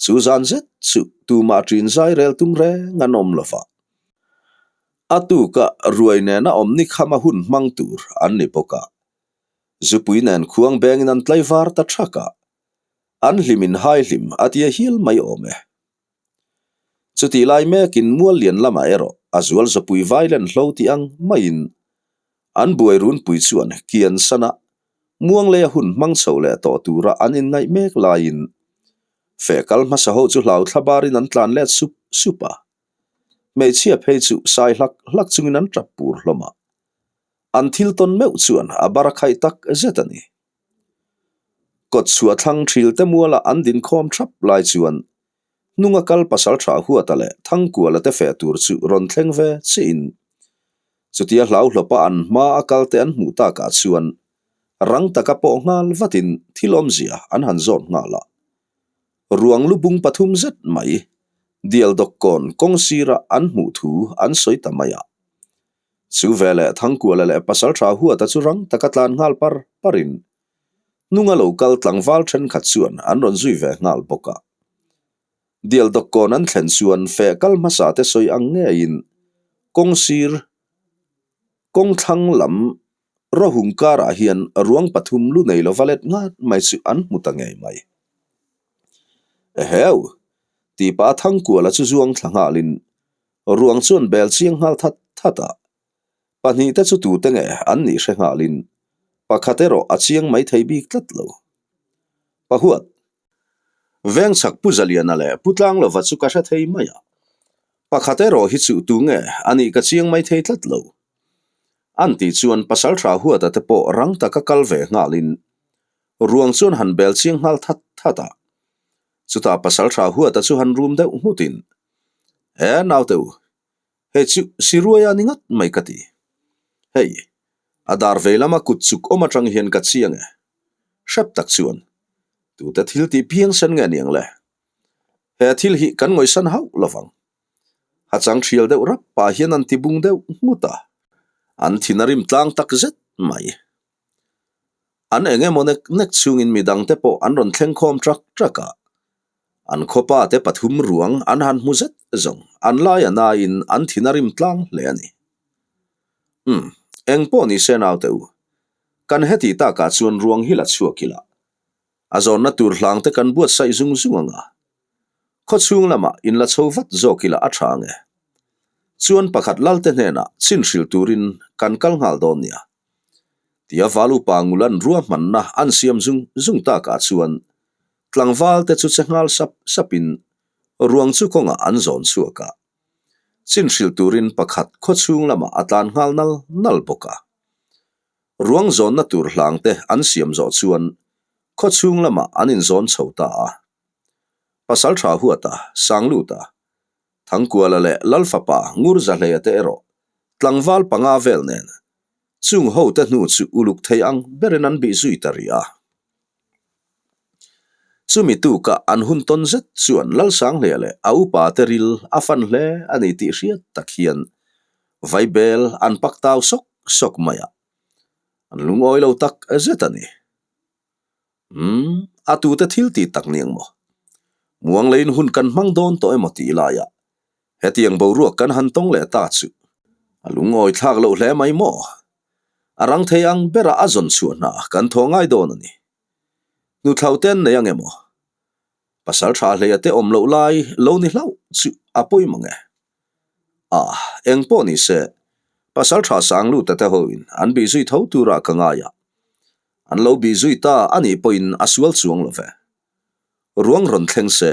Chu zan zet chu tumah ṭin zai rel tum reng an awm lo va. A tuka ruai nena awm ni khama hun hmang tur an ni bawk a. Zupui nen khuang bengin an tlaivar ta thak a, an hlimin hai hlim a tia hial mai awm e. Chutih lai mekin mual lian lamah erawh a zual zapui vailen hlo tih ang maiin an buai runpui chuan kian sana muang leia hun hmang chho leh tawh tura an inngaih mek laiin feh kal hmasa ho chu hlau thla barin an tlan let sup sup a, hmeichhia phei chu sai hlak hlak chungin an tap pur hlawm a. An thil tawn meuh chuan a bar a khaih tak zet a ni. Kawt chhuah thlang thil te muala an din khawm thap lai chuan hnunga kal pasal tha Huata leh Thangkuala te feh tur chu rawn thleng ve chiin chutia hlauhlawpa an hma a kal te an hmuh takah chuan rang taka pawh nghal vatin thil awmzia an han zawt nghal a. Ruang lubung pathum zet mai dial dawkkawn kawng sira an hmuh thu an sawi ta mai a. Chu veleh Thangkuala leh Pasaltha Huata chu rang taka tlan nghal par parin hnunga lo kal tlangval thenkhat chuan an rawn zui ve nghal bawk a. Dial dawkkawn an thlen chuan feh kal hmasa te sawi ang ngeiin kawng sir kawng thlang lam rawhung karah hian ruang pathum lu nei lova let ngat mai chu an hmu ta ngei mai. Eheu! Tih pah a Thangkuala chu zuang thla nghalin Ruang chuan bel chiang nghal that that a, pahnihte chu tute nge an nih hre nghalin pakhat erawh a chiang mai thei bik tlat lo. Pahuat, Vengchhak Pu Zaliana leh Pu Tlanglova chu ka hre thei mai a. Pakhat erawh hi chu tu nge a nih ka chiang mai thei tlat lo. An tih chuan Pasalṭha Huata te pawh rang taka kal ve nghalin ruang chuan han bel chiang nghal that that a. Chutah Pasalṭha Huata chu han rum deuh nghutin, He naute u, hei chu Siruaia ni ngat mai ka ti. Hei, a dar vei lama kut chuk awm aṭang hian ka chiang e. Hrep tak chuan, tute thil tih phiangsen nge niang le? He thil hi kan ngawisan hauh lovang. A chang thial deuh rap pah hian an ti bung deuh nghut a, an thin a rim tlang tak zet mai. An eng emaw nek nek chungin midang te pawh an rawn thleng khawm trak trak a, an khawpa te pathum ruang an han hmu zet zawng an lai a naiin an thin a rim tlang hle a ni. Umm, eng pawh ni se naute u, kan heti takah chuan ruang hi la chhuak ila, A zawnna tur hlang te kan buatsaih zung zung ang a, khawchhung lamah in la chho vat zawk ila a tha ang e. Chuan pakhat lalte hnenah chin hrilh turin kan kal nghal dawn nia. Tia val upa Ngulan ruahmanna an siam zung zung takah chuan tlangval te chu che nghal sap sapin ruang chu kawngah an zawn chhuak a. Chin hrilh turin pakhat khawchhung lamah a tlan nghal nal nal bawk a. Ruang zawnna tur hlangte an siam zawh chuan khawchhung lamah an inzawn chho ta a. Pasaltha Huata, Sangluta, Thangkuala leh Lalfapa Ngurzahleia te erawh tlangval panga vel nen chung hote hnu chu uluk thei ang berin an bih zui ta rih a. Chumi tuka an hun tawn zet chuan Lalsanghlea leh a upa te ril a fan hle a ni tih hriat tak hian Vaibel an pak tau sawk sawk mai a, an lungawi lo tak zet a ni. Umm, a tute thil tih tak ni ang maw? Muang leiin hun kan hmang dawn tawh emaw tih laiah hetiang boruak kan han tawng leh ta chu a lungawi thlak loh hle mai maw? A rang thei ang berah a zawn chhuah hna kan thaw ngai dawn a ni. Hnuthlau te an nei ang emaw? Pasal tha hleia te awm loh lai lo ni hlauh chu a pawi mang e. Ah, eng pawh ni se, pasal tha sang lut te hoin an bih zui tho turah ka ngai a. An lo bih zui ta a nih pawhin a sual chuang lo ve. Ruang rawn thleng se,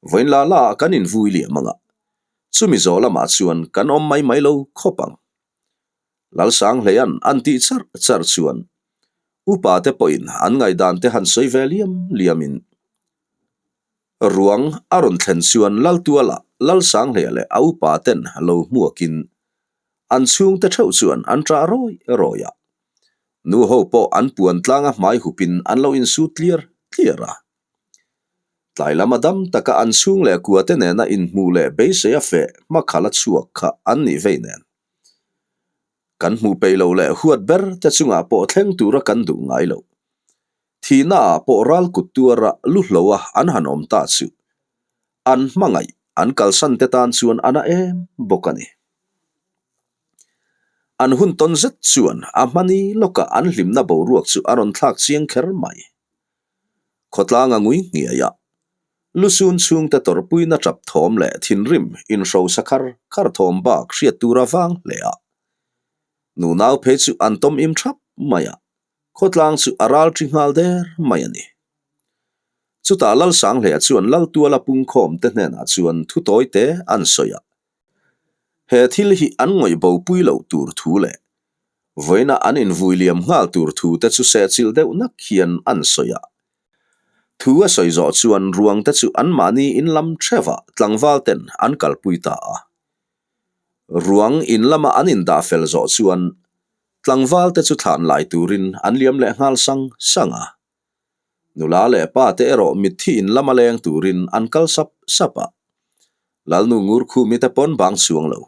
vawiin la la ah kan invui liam ang a, chumi zawh lamah chuan kan awm mai mai lo khawp ang. Lalsanghleia'n an tih char char chuan upa te pawhin an ngaihdan te han sawi ve liam liamin ruang a rawn thlen chuan Laltuala, Lalsanghleia leh a upa ten lo hmuakin an chhungte theuh chuan an ṭah rawi rawi a. Nu ho pawh an puan tlanga hmai hupin an lo insut tliar tliar a. Tlai lama dam taka an chhung leh kua te nena inhmuh leh beisei a feh hmakhala chhuak kha an nih vei nen. Kan hmuh peih loh leh huat ber te chungah pawh thleng tura kan duh ngai lo. Thihna ah pawh ral kut tuara lu hloa an han awm ta chu an hmangaih an kalsan te tan chuan a na em bawk a ni. An hun tawn zet chuan a hmani lawkah an hlimna boruak chu a rawn thlak chiang kher mai. Khawtlang a ngui nghiai a, Lusun chhungte tawrhpuina tap thawm leh thinrim inhrosa khar khar thawm bak hriat tur a vang hle a. Nunau phei chu an tawm im thap mai a, khawtlang chu a ral ṭi nghal der mai a ni. Chutah Lalsanghlea chuan Laltuala pungkhawm te hnenah chuan thu tawi te an sawi a. He thil hi an ngawih bo pui loh tur thu leh vawiina an invui liam nghal tur thu te chu sehchilh deuh nak hian an sawi a. Thu a sawi zawh chuan ruang te chu anmahni in lam theuhah tlangval ten an kalpui ta a. Ruang in lama an indah fel zawh chuan tlangval te chu thlan lai turin an liam leh nghal sang sang a. Nula leh pa te erawh mitthi in lama leng turin an kal sap sap a. Lalnu Ngurkhumi te pawn bang chuang lo.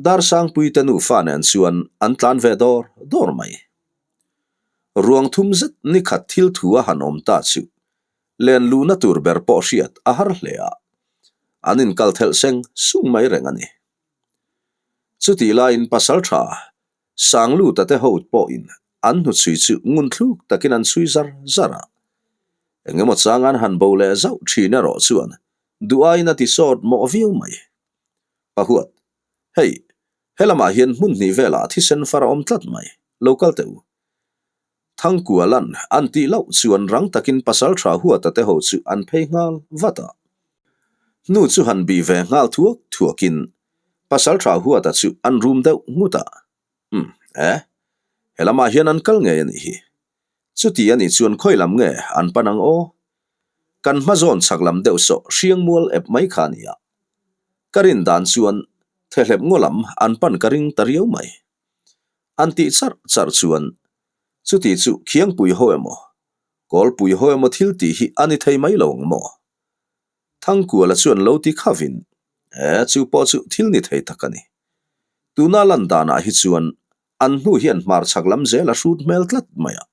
Darsangpui te nufa nen chuan an tlan ve dawr dawr mai. Ruang thum zet nikhat thil thu a han awm ta chu len luhna tur ber pawh hriat a har hle a, an inkal thelh seng sung mai reng a ni. Chutih laiin pasal tha Sangluta te ho pawhin an hnuchhui chu ngun thluk takin an chhui zar zar a, engemaw chang an han bo leh zauh thin erawh chuan duh aiin a ti sawt mawh viau mai. Pahuat, Hei, helamah hian hmun hnih velah thisen far a awm tlat mai, lo kal teh u. Thangkualan an tih loh chuan rang takin pasal tha huata te ho chu an phei nghal vat a. Hnu chu han bih ve nghal thuak thuakin Pasalṭha Huata chu an rum deuh nghut a. Umm, e. He lamah hian an kal ngei a nih hi. Chuti a nih chuan khawi lam nge an pan ang aw? Kan hma zawn chhak lam deuh sawh hriang mual ep mai kha a ni a. Ka rin dan chuan thehlep ngaw lam an pan ka ring ta riau mai. An tih charh charh chuan chuti chu khiangpui ho emaw, kawlpui ho emaw thil tih hi a ni thei mai lo ang maw? Thangkuala chuan lo ti khavin, E, chu pawh chu thil ni thei tak a ni. Tuna lan danah hi chuan an hnu hian hmarchhak lam zel a hrut hmel tlat mai a.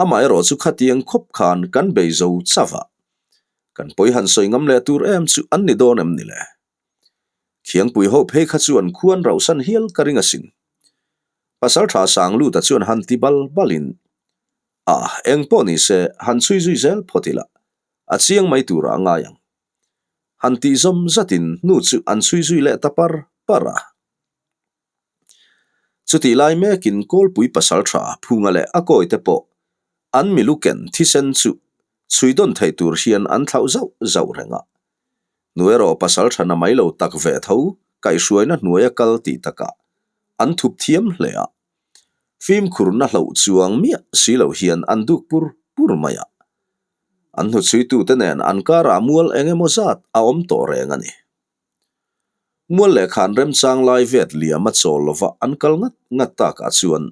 Amaherawh chu khatiang khawp khan kan bei zo chauh a. Kan pawi han sawi ngam leh tur em chu an ni dawn em ni le? Khiangpui ho phei kha chuan khuan rauhsan hial ka ring asin. Pasaltha Sangluta chuan han ti bal balin, A, eng pawh ni se han chhui zui zel phawt ila, a chiang mai turah a ngai ang. Han tih zawm zatin hnu chu an chhui zui leh ta par par a. Chutih lai mekin Kawlpui pasaltha Phunga leh a kawite pawh an miluken thisen chu chhui dawn thei tur hian an thlauh zauh zauh reng a. Nu erawh pasaltha na mai lo tak ve tho kaihhruaina hnuaia kal tih takah an thup thiam hle a. Fimkhurna hloh chuang miah si lo hian an duk pur pur mai a. An hnuchhuitute nen an karah mual eng emaw zat a awm tawh reng a ni. Mual leh khan remchang lai vet liam a chawl lova an kal ngat ngat takah chuan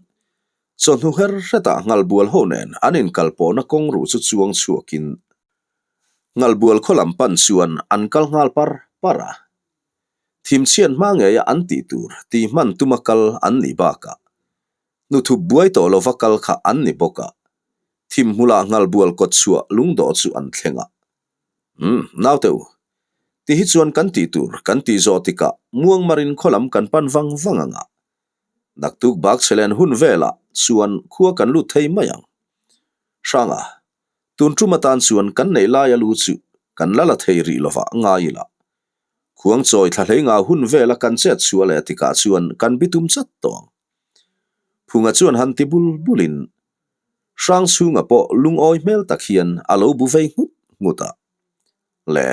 chawhnu her hretah Nghalbual ho nen an inkalpawhna kawng ruh chu chuang chhuakin Nghalbual khaw lam pan chuan an kal nghal par par a. Thimchhiat hma ngeia an tih tur tih hman tuma kal an nih bakah Hnuthup buai tawh lova kal kha an ni bawk a, thim hmulah Nghalbual kawt chhuah lungdawh chu an thleng a. Umm, naute u, ti hi chuan kan tih tur kan tih zawh tikah muangmarin khaw lam kan pan vang vang ang a. Naktuk bak chhe len hun velah chuan khua kan lut thei mai ang. Hranga, tun tum atan chuan kan neih laia lu chu kan la la thei rih lovah ngai ila. Khuang chawi thla hlei nga hun vela kan chet chhuah leh tikah chuan kan bitum chat tawh ang. Phunga chuan han ti bul bulin Hrang chhunga pawh lungawi hmel tak hian a lo bu vei nghut nghut a. Le,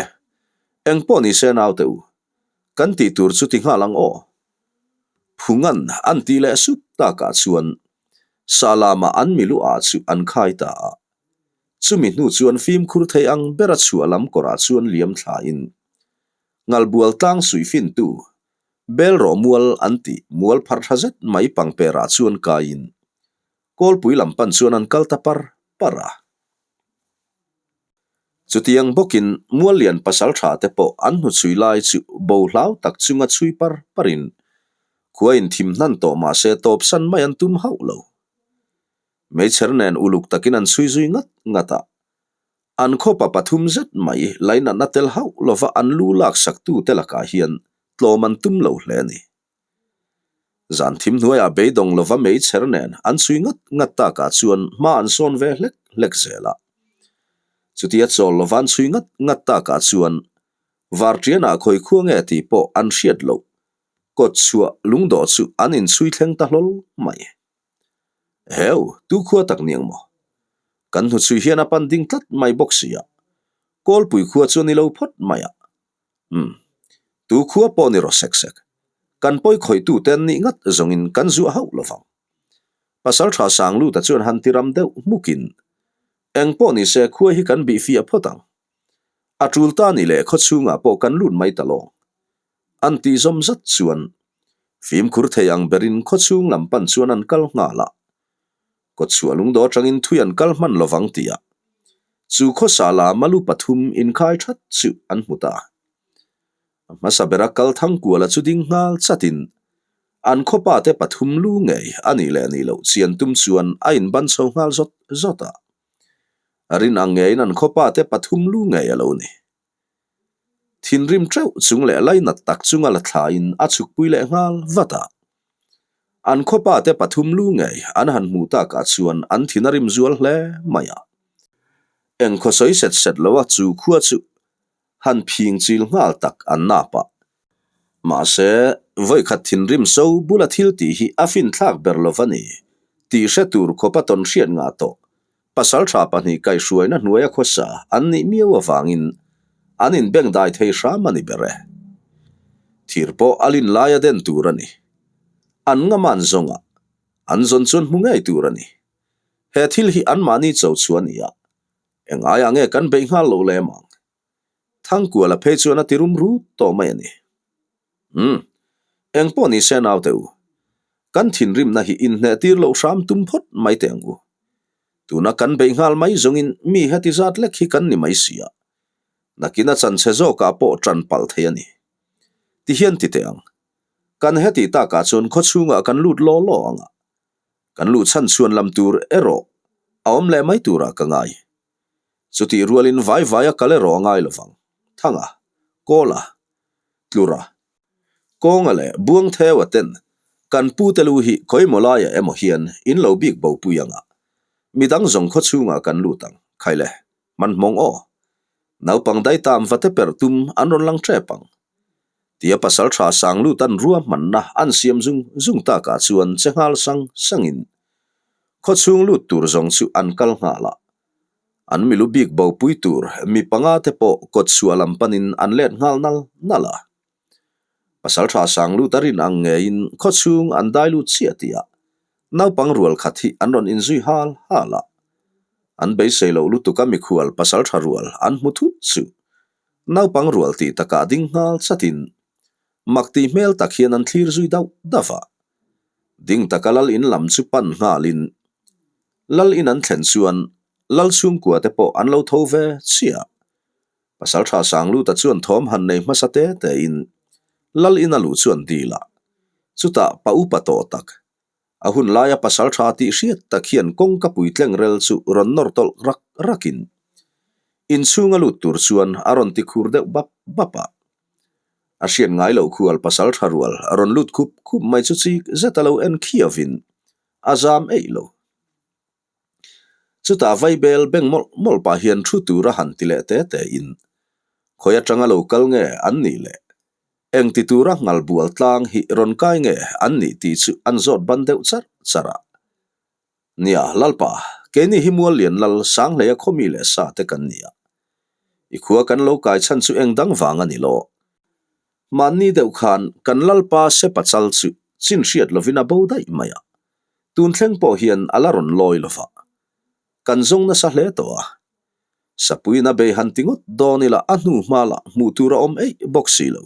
eng pawh ni se naute u, kan tih tur chu ti nghal ang aw. Phunga'n an tih leh sup takah chuan Salama an milu ah chu an khai ta a. Chumi hnu chuan fimkhur thei ang bera chhuah lam kawrah chuan liam thlain Ngalbual tlang suihfintu Bel rawh mual an tih mual phar tha zet mai pangperah chuan kaiin Kawlpui lam pan chuan an kal ta par par a. Chutiang bawkin Muallian pasal tha te pawh an hnuchhui lai chu bo hlau tak chunga chhui par parin khua in thim hnan tawh mahse tawpsan mai an tum hauh lo. Meichher nen uluk takin an chhui zui ngat ngat a. An khawpa pathum zet mai lainatna tel hauh lova an lu laksak tute lakah hian tlawm an tum lo hle a ni. Zan thim hnuaiah beidawng lova meichher nen an chhui ngat ngat takah chuan hma an sawn ve hlek hlek zel a. Chutia chawl lova an chhui ngat ngat takah chuan Varṭianah khawi khua nge tih pawh an hriat loh kawt chhuah lungdawh chu an inchhui thleng ta hlawl mai. Heu, tu khua tak niang maw? Kan hnuchhui hian a pan ding tlat mai bawk si a, Kawlpui khua chu a ni lo phawt mai a. Umm, tu khua pawh ni rawh sek sek. Kan pawi khawihtu te an nih ngat zawngin kan zuah hauh lo vang. Pasalṭha Sangluta chuan han ti ram deuh hmukin, Eng pawh ni se khua hi kan bih fiah phawt ang. A ṭul ta ni leh khaw chhungah pawh kan lut mai ta lawng. An tih zawm zat chuan fimkhur thei ang berin khaw chhung lam pan chuan an kal nghal a. Kawtchhuah lungdaw atangin thui an kal hman lovang tih a chu khawsa lama lu pathum inkhai that chu an hmu ta. A hmasa bera kal Thangkuala chu ding nghal chatin an khawpa te pathum lu ngei a nih leh nih loh chian tum chuan a inban chho nghal zawt zawt a. A rin ang ngeiin an khawpa te pathum lu ngei a lo ni. Thinrim teuh chung leh lainat tak chunga la thlain a chhukpui leh nghal vat a. An khawpa te pathum lu ngei an han hmuh takah chuan an thin a rim zual hle mai a. Eng khaw sawi set set lo a chu khua chu han phing chil nghal tak an nap a. Mahse, vawikhat thinrim so bula thil tih hi a finthlak ber lo va ni tih hre tur khawpa tawn hriat ngah tawh Pasalṭha pahnih kaihhruaina hnuaia khawsa an nih miau avangin An inbengdai thei hram a ni ber e. Thir pawh a lin laia den tur a ni. An ngam an zawng a, an zawn chuan hmu ngei tur a ni. He thil hi anmahni cho chu a ni a, engaiah nge kan beih nghal loh lem ang? Thangkuala phei chuan a ti rum rut tawh mai a ni. Umm, engpawh ni se naute u, kan thinrimna hi inhneh tir loh hram tum phawt mai teh ang u. Tuna kan beih nghal mai zawngin mi heti zat lek hi kan ni mai si a, nakin a chanchhe zawkah pawh ṭan palh thei a ni. Tihian ti teh ang, kan heti takah chuan khawchhungah kan lut law law ang a, kan luh chhan chhuan lam tur erawh a awm leh mai turah ka ngai. Chutih rualin vai vai a kal erawh a ngai lovang. Thanga, Kawla, Tlura, Kawnga leh Buangtheua ten kan pute lu hi khawimaw laiah emaw hian in lo bik bo pui ang a, midang zawng khaw chhungah kan lut ang, khaile, hmanhmawng aw. Naupang daitam va te perh tum an rawn lang tep ang. Tia pasal tha sang lut an ruahmanna an siam zung zung takah chuan che nghal sang sangin khaw chhung lut tur zawng chu an kal nghal a. An milu bik bopui tur mi panga te pawh kawt chhuah lam panin an let nghal nal nal a. Pasal tha sang lut a rin ang ngeiin khaw chhung an dai lut chiah tih ah naupang rual khat hi an rawn inzui hal hal a. An beisei loh lutuk a mikhual pasal tha rual an hmu thut chu Naupang rual tih takah ding nghal chatin mak tih hmel tak hian an thlir zui dauh dauh a. Ding taka lal in lam chu pan nghalin lal in an thlen chuan lal chhungkua te pawh an lo tho ve chiah. Pasaltha Sangluta chuan thawm han nei hmasa te tein lal in a luh chuan dil a, chutah pa upa tawh tak A hun laia pasal tha tih hriat tak hian kawngka puitleng rel chu rawn nawr tawlh rak rakin inchhung a lut tur chuan a rawn ti khur deuh bap bap a. A hriat ngai loh khual pasal tha rual a rawn lut khup khup mai chu chik zet a lo en khiavin a zam eih lo. Chutah vaibel beng mawlh mawlh pah hian thu tur a han ti leh te te in khawi atanga lo kal nge an nih leh Eng ti tura ngal bual tlang hi rawn kai nge an nih tih chu an zawt ban deuh char char a. Nia, Lalpa, keini hi mual lian lal Sanghleia khawmi leh sa te kan ni a. I khua kan lo kai chhan chu eng dang vang a ni lo. Mahni deuh khan kan Lalpa Sepa chal chu chin hriat lovin a bo daih mai a. Tun thleng pawh hian a la rawn lawi lo va. Kan zawng nasa hle tawh a. Sapuiin a bei han ti ngawt dawn ila a hnu hma lah hmuh tur a awm eih bawk si lo.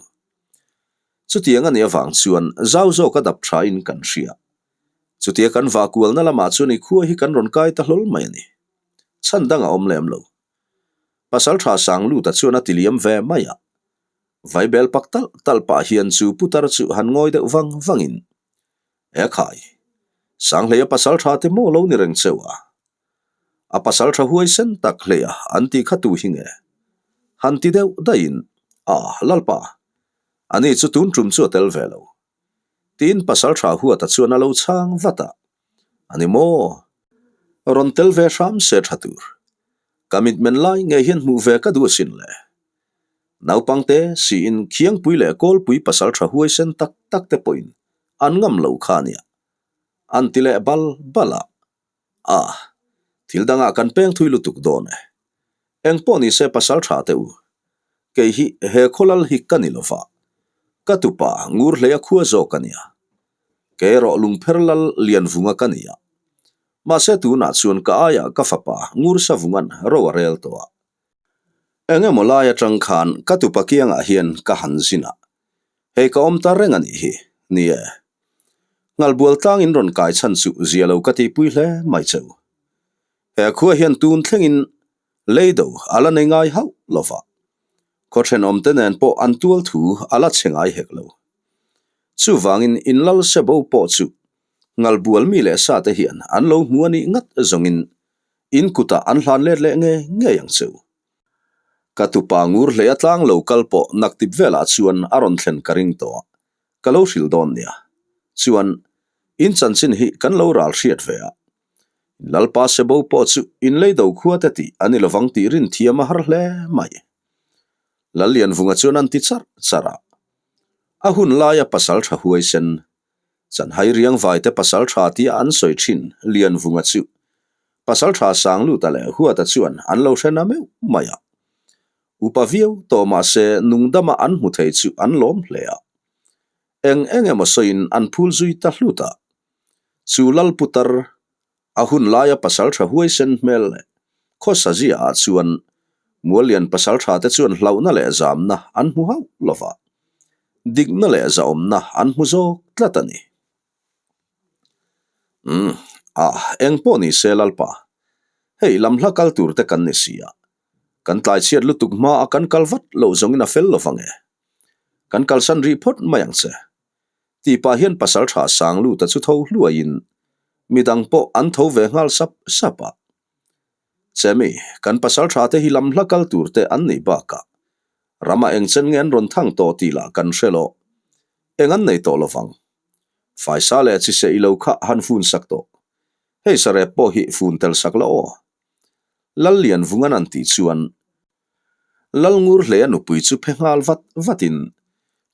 Chutiang a nih avang chuan zau zawk a dap tha in kan hria. Chutia kan vah kualna lamah chuan i khua hi kan rawn kai ta hlawl mai a ni. Chhan dang a awm lem lo. Pasal tha sang lut a chuan a ti liam ve mai a. Vaibel pak talh talh pah hian chu putar chu han ngawi deuh vang vangin, E khai, Sanghleia pasal tha te maw lo ni reng cheu a? A pasal tha huaisen tak hlei a an tih kha tu hi nge? Han ti deuh daihin, A, Lalpa, ani chu tun tum chu a tel ve lo. Tiin pasal tha huata chuan a lo chhang vat a, A ni maw? Rawn tel ve hram se tha tur. Ka mitmen lai ngei hian hmuh ve ka duh asin le. Naupangte siin Khiangpui leh Kawlpui pasal tha huaisen tak tak te pawhin an ngam lo kha a nia. An ti leh bal bal a. A, thil dangah kan peng thui lutuk dawn e. Eng pawh ni se pasal tha teh u. Kei hi he khawlal hi ka ni lova. Ka tupa ngur hleia khua zawk a nia. Kei erawh lungpher lal Lianvunga ka ni a. Mahse tunah chuan ka aiah ka fapa ngur Savunga'n ro a rel tawh a. Eng emaw lai atang khan ka tupa kiangah hian ka han zin a. Hei ka awm ta reng a nih hi, ni e. Ngalbual tlang in rawn kai chhan chu zia lo ka tihpui hle mai cheu. He khua hian tun thlengin leido a la nei ngai hauh lo va. Khaw thenawmte nen pawh an tual thu a la chhe ngai hek lo. Chuvangin in lal se bo pawh chu Ngalbual mi leh sa te hian an lo hmu a nih ngat zawngin in kutah an hlan let leh ngei ngei ang cheu. Ka tupa ngur hlei a tlang lo kal pawh naktip velah chuan a rawn thlen ka ring tawh a, ka lo hrilh dawn nia. Chuan, in chanchin hi kan lo ral hriat ve a. In Lalpa Sebo pawh chu in leido khua te tih a ni lovang tih rin thiam a har hle mai. Lallianvunga chuan an ti charh charh a. A hun laia pasal tha huaisen Chanhai riangvaite pasal tha tia an sawi thin Lianvunga chu pasal tha Sangluta leh Huata chuan an lo hre na meuh mai a. Upa viau tawh mahse nungdama an hmu thei chu an lawm hle a. Eng eng emaw sawiin an phul zui ta hlut a. Chu lal putar a hun laia pasaltha huaisen hmel leh khawsa zia ah chuan Muallian pasaltha te chuan hlauhna leh zamna an hmu hauh lo va, dikna leh zahawmna an hmu zawk tlat a ni. Umm, ah, eng pawh ni se Lalpa, hei lam hla kal tur te kan ni si a, kan tlai chhiat lutuk hma a kan kal vat loh zawngin a fel lo vang e. Kan kalsan rih phawt mai ang che. Tih pah hian pasal tha sang lut a chu tho hluaiin midang pawh an tho ve nghal sap sap a. Chemi, kan pasal tha te hi lam hla kal tur te an nih bakah rama eng chen nge an rawn thang tawh tih lah kan hre lo. Eng an nei tawh lovang. Faisa leh chiseh i lo kha han fun sak tawh. Hei sarep pawh hi fun tel sak la aw. Lallianvungan an tih chuan Lalngur hle a nupui chu phe nghal vat vatin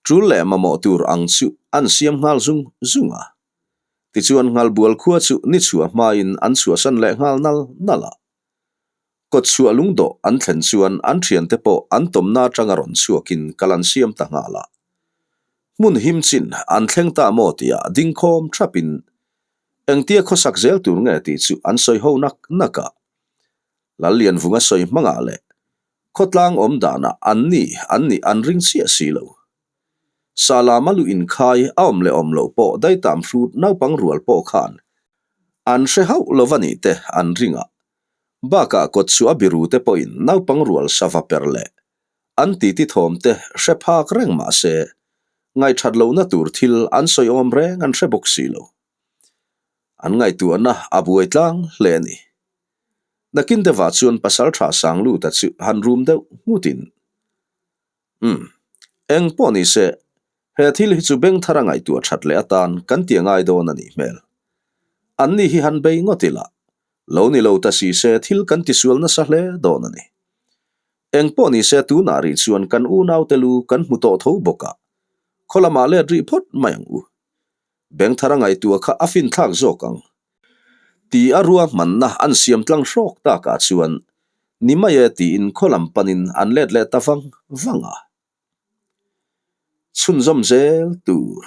tul leh mamawh tur ang chu an siam nghal zung zung a. Tichuan Nghalbual khua chu ni chhuah hmain an chhuahsan leh nghal nal nal a. Kawtchhuah lungdawh an thlen chuan an thiante pawh an tawmna atanga rawn chhuakin kal an siam ta nghal a. Hmun him chin an thleng ta maw tia dingkhawm thapin engtia khawsak zel tur nge tih chu an sawi ho nak nak a. Lallianvunga sawi hmangah leh khawtlang awm danah an ni an nih an ring chiah si lo. Salama lu inkhai a awm leh awm loh pawh daitam hrut naupang rual pawh khan an hre hauh lo va nih te an ring a. Bakah kawtchhuah a biru te pawhin naupang rual sava per leh an titi thawm te hre phak reng mah se ngaihthat lohna tur thil an sawi awm reng an hre bawk si lo. An ngaihtuahna a buai tlang hle a ni. Nakin deuhah chuan Pasalṭha Sangluta chu han rum deuh nghutin, Umm, eng pawh ni se, he thil hi chu beng thar a ngaihtuah ṭhat leh atan kan ti a ngai dawn a nih hmel. Anni hi han bei ngawt ila, lo ni lo ta si se thil kan tisual nasa hle dawn a ni. Eng pawh ni se tunah rih chuan kan unaute lu kan hmu tawh tho bawk a, khaw lamah let rih phawt mai ang u. Beng thar a ngaihtuah kha a finthlak zawk ang. Ti a ruahmanna an siam tlang hrawk takah chuan ni mai e tiin khaw lam panin an let leh ta vang vang a. Chhunzawm zel tur.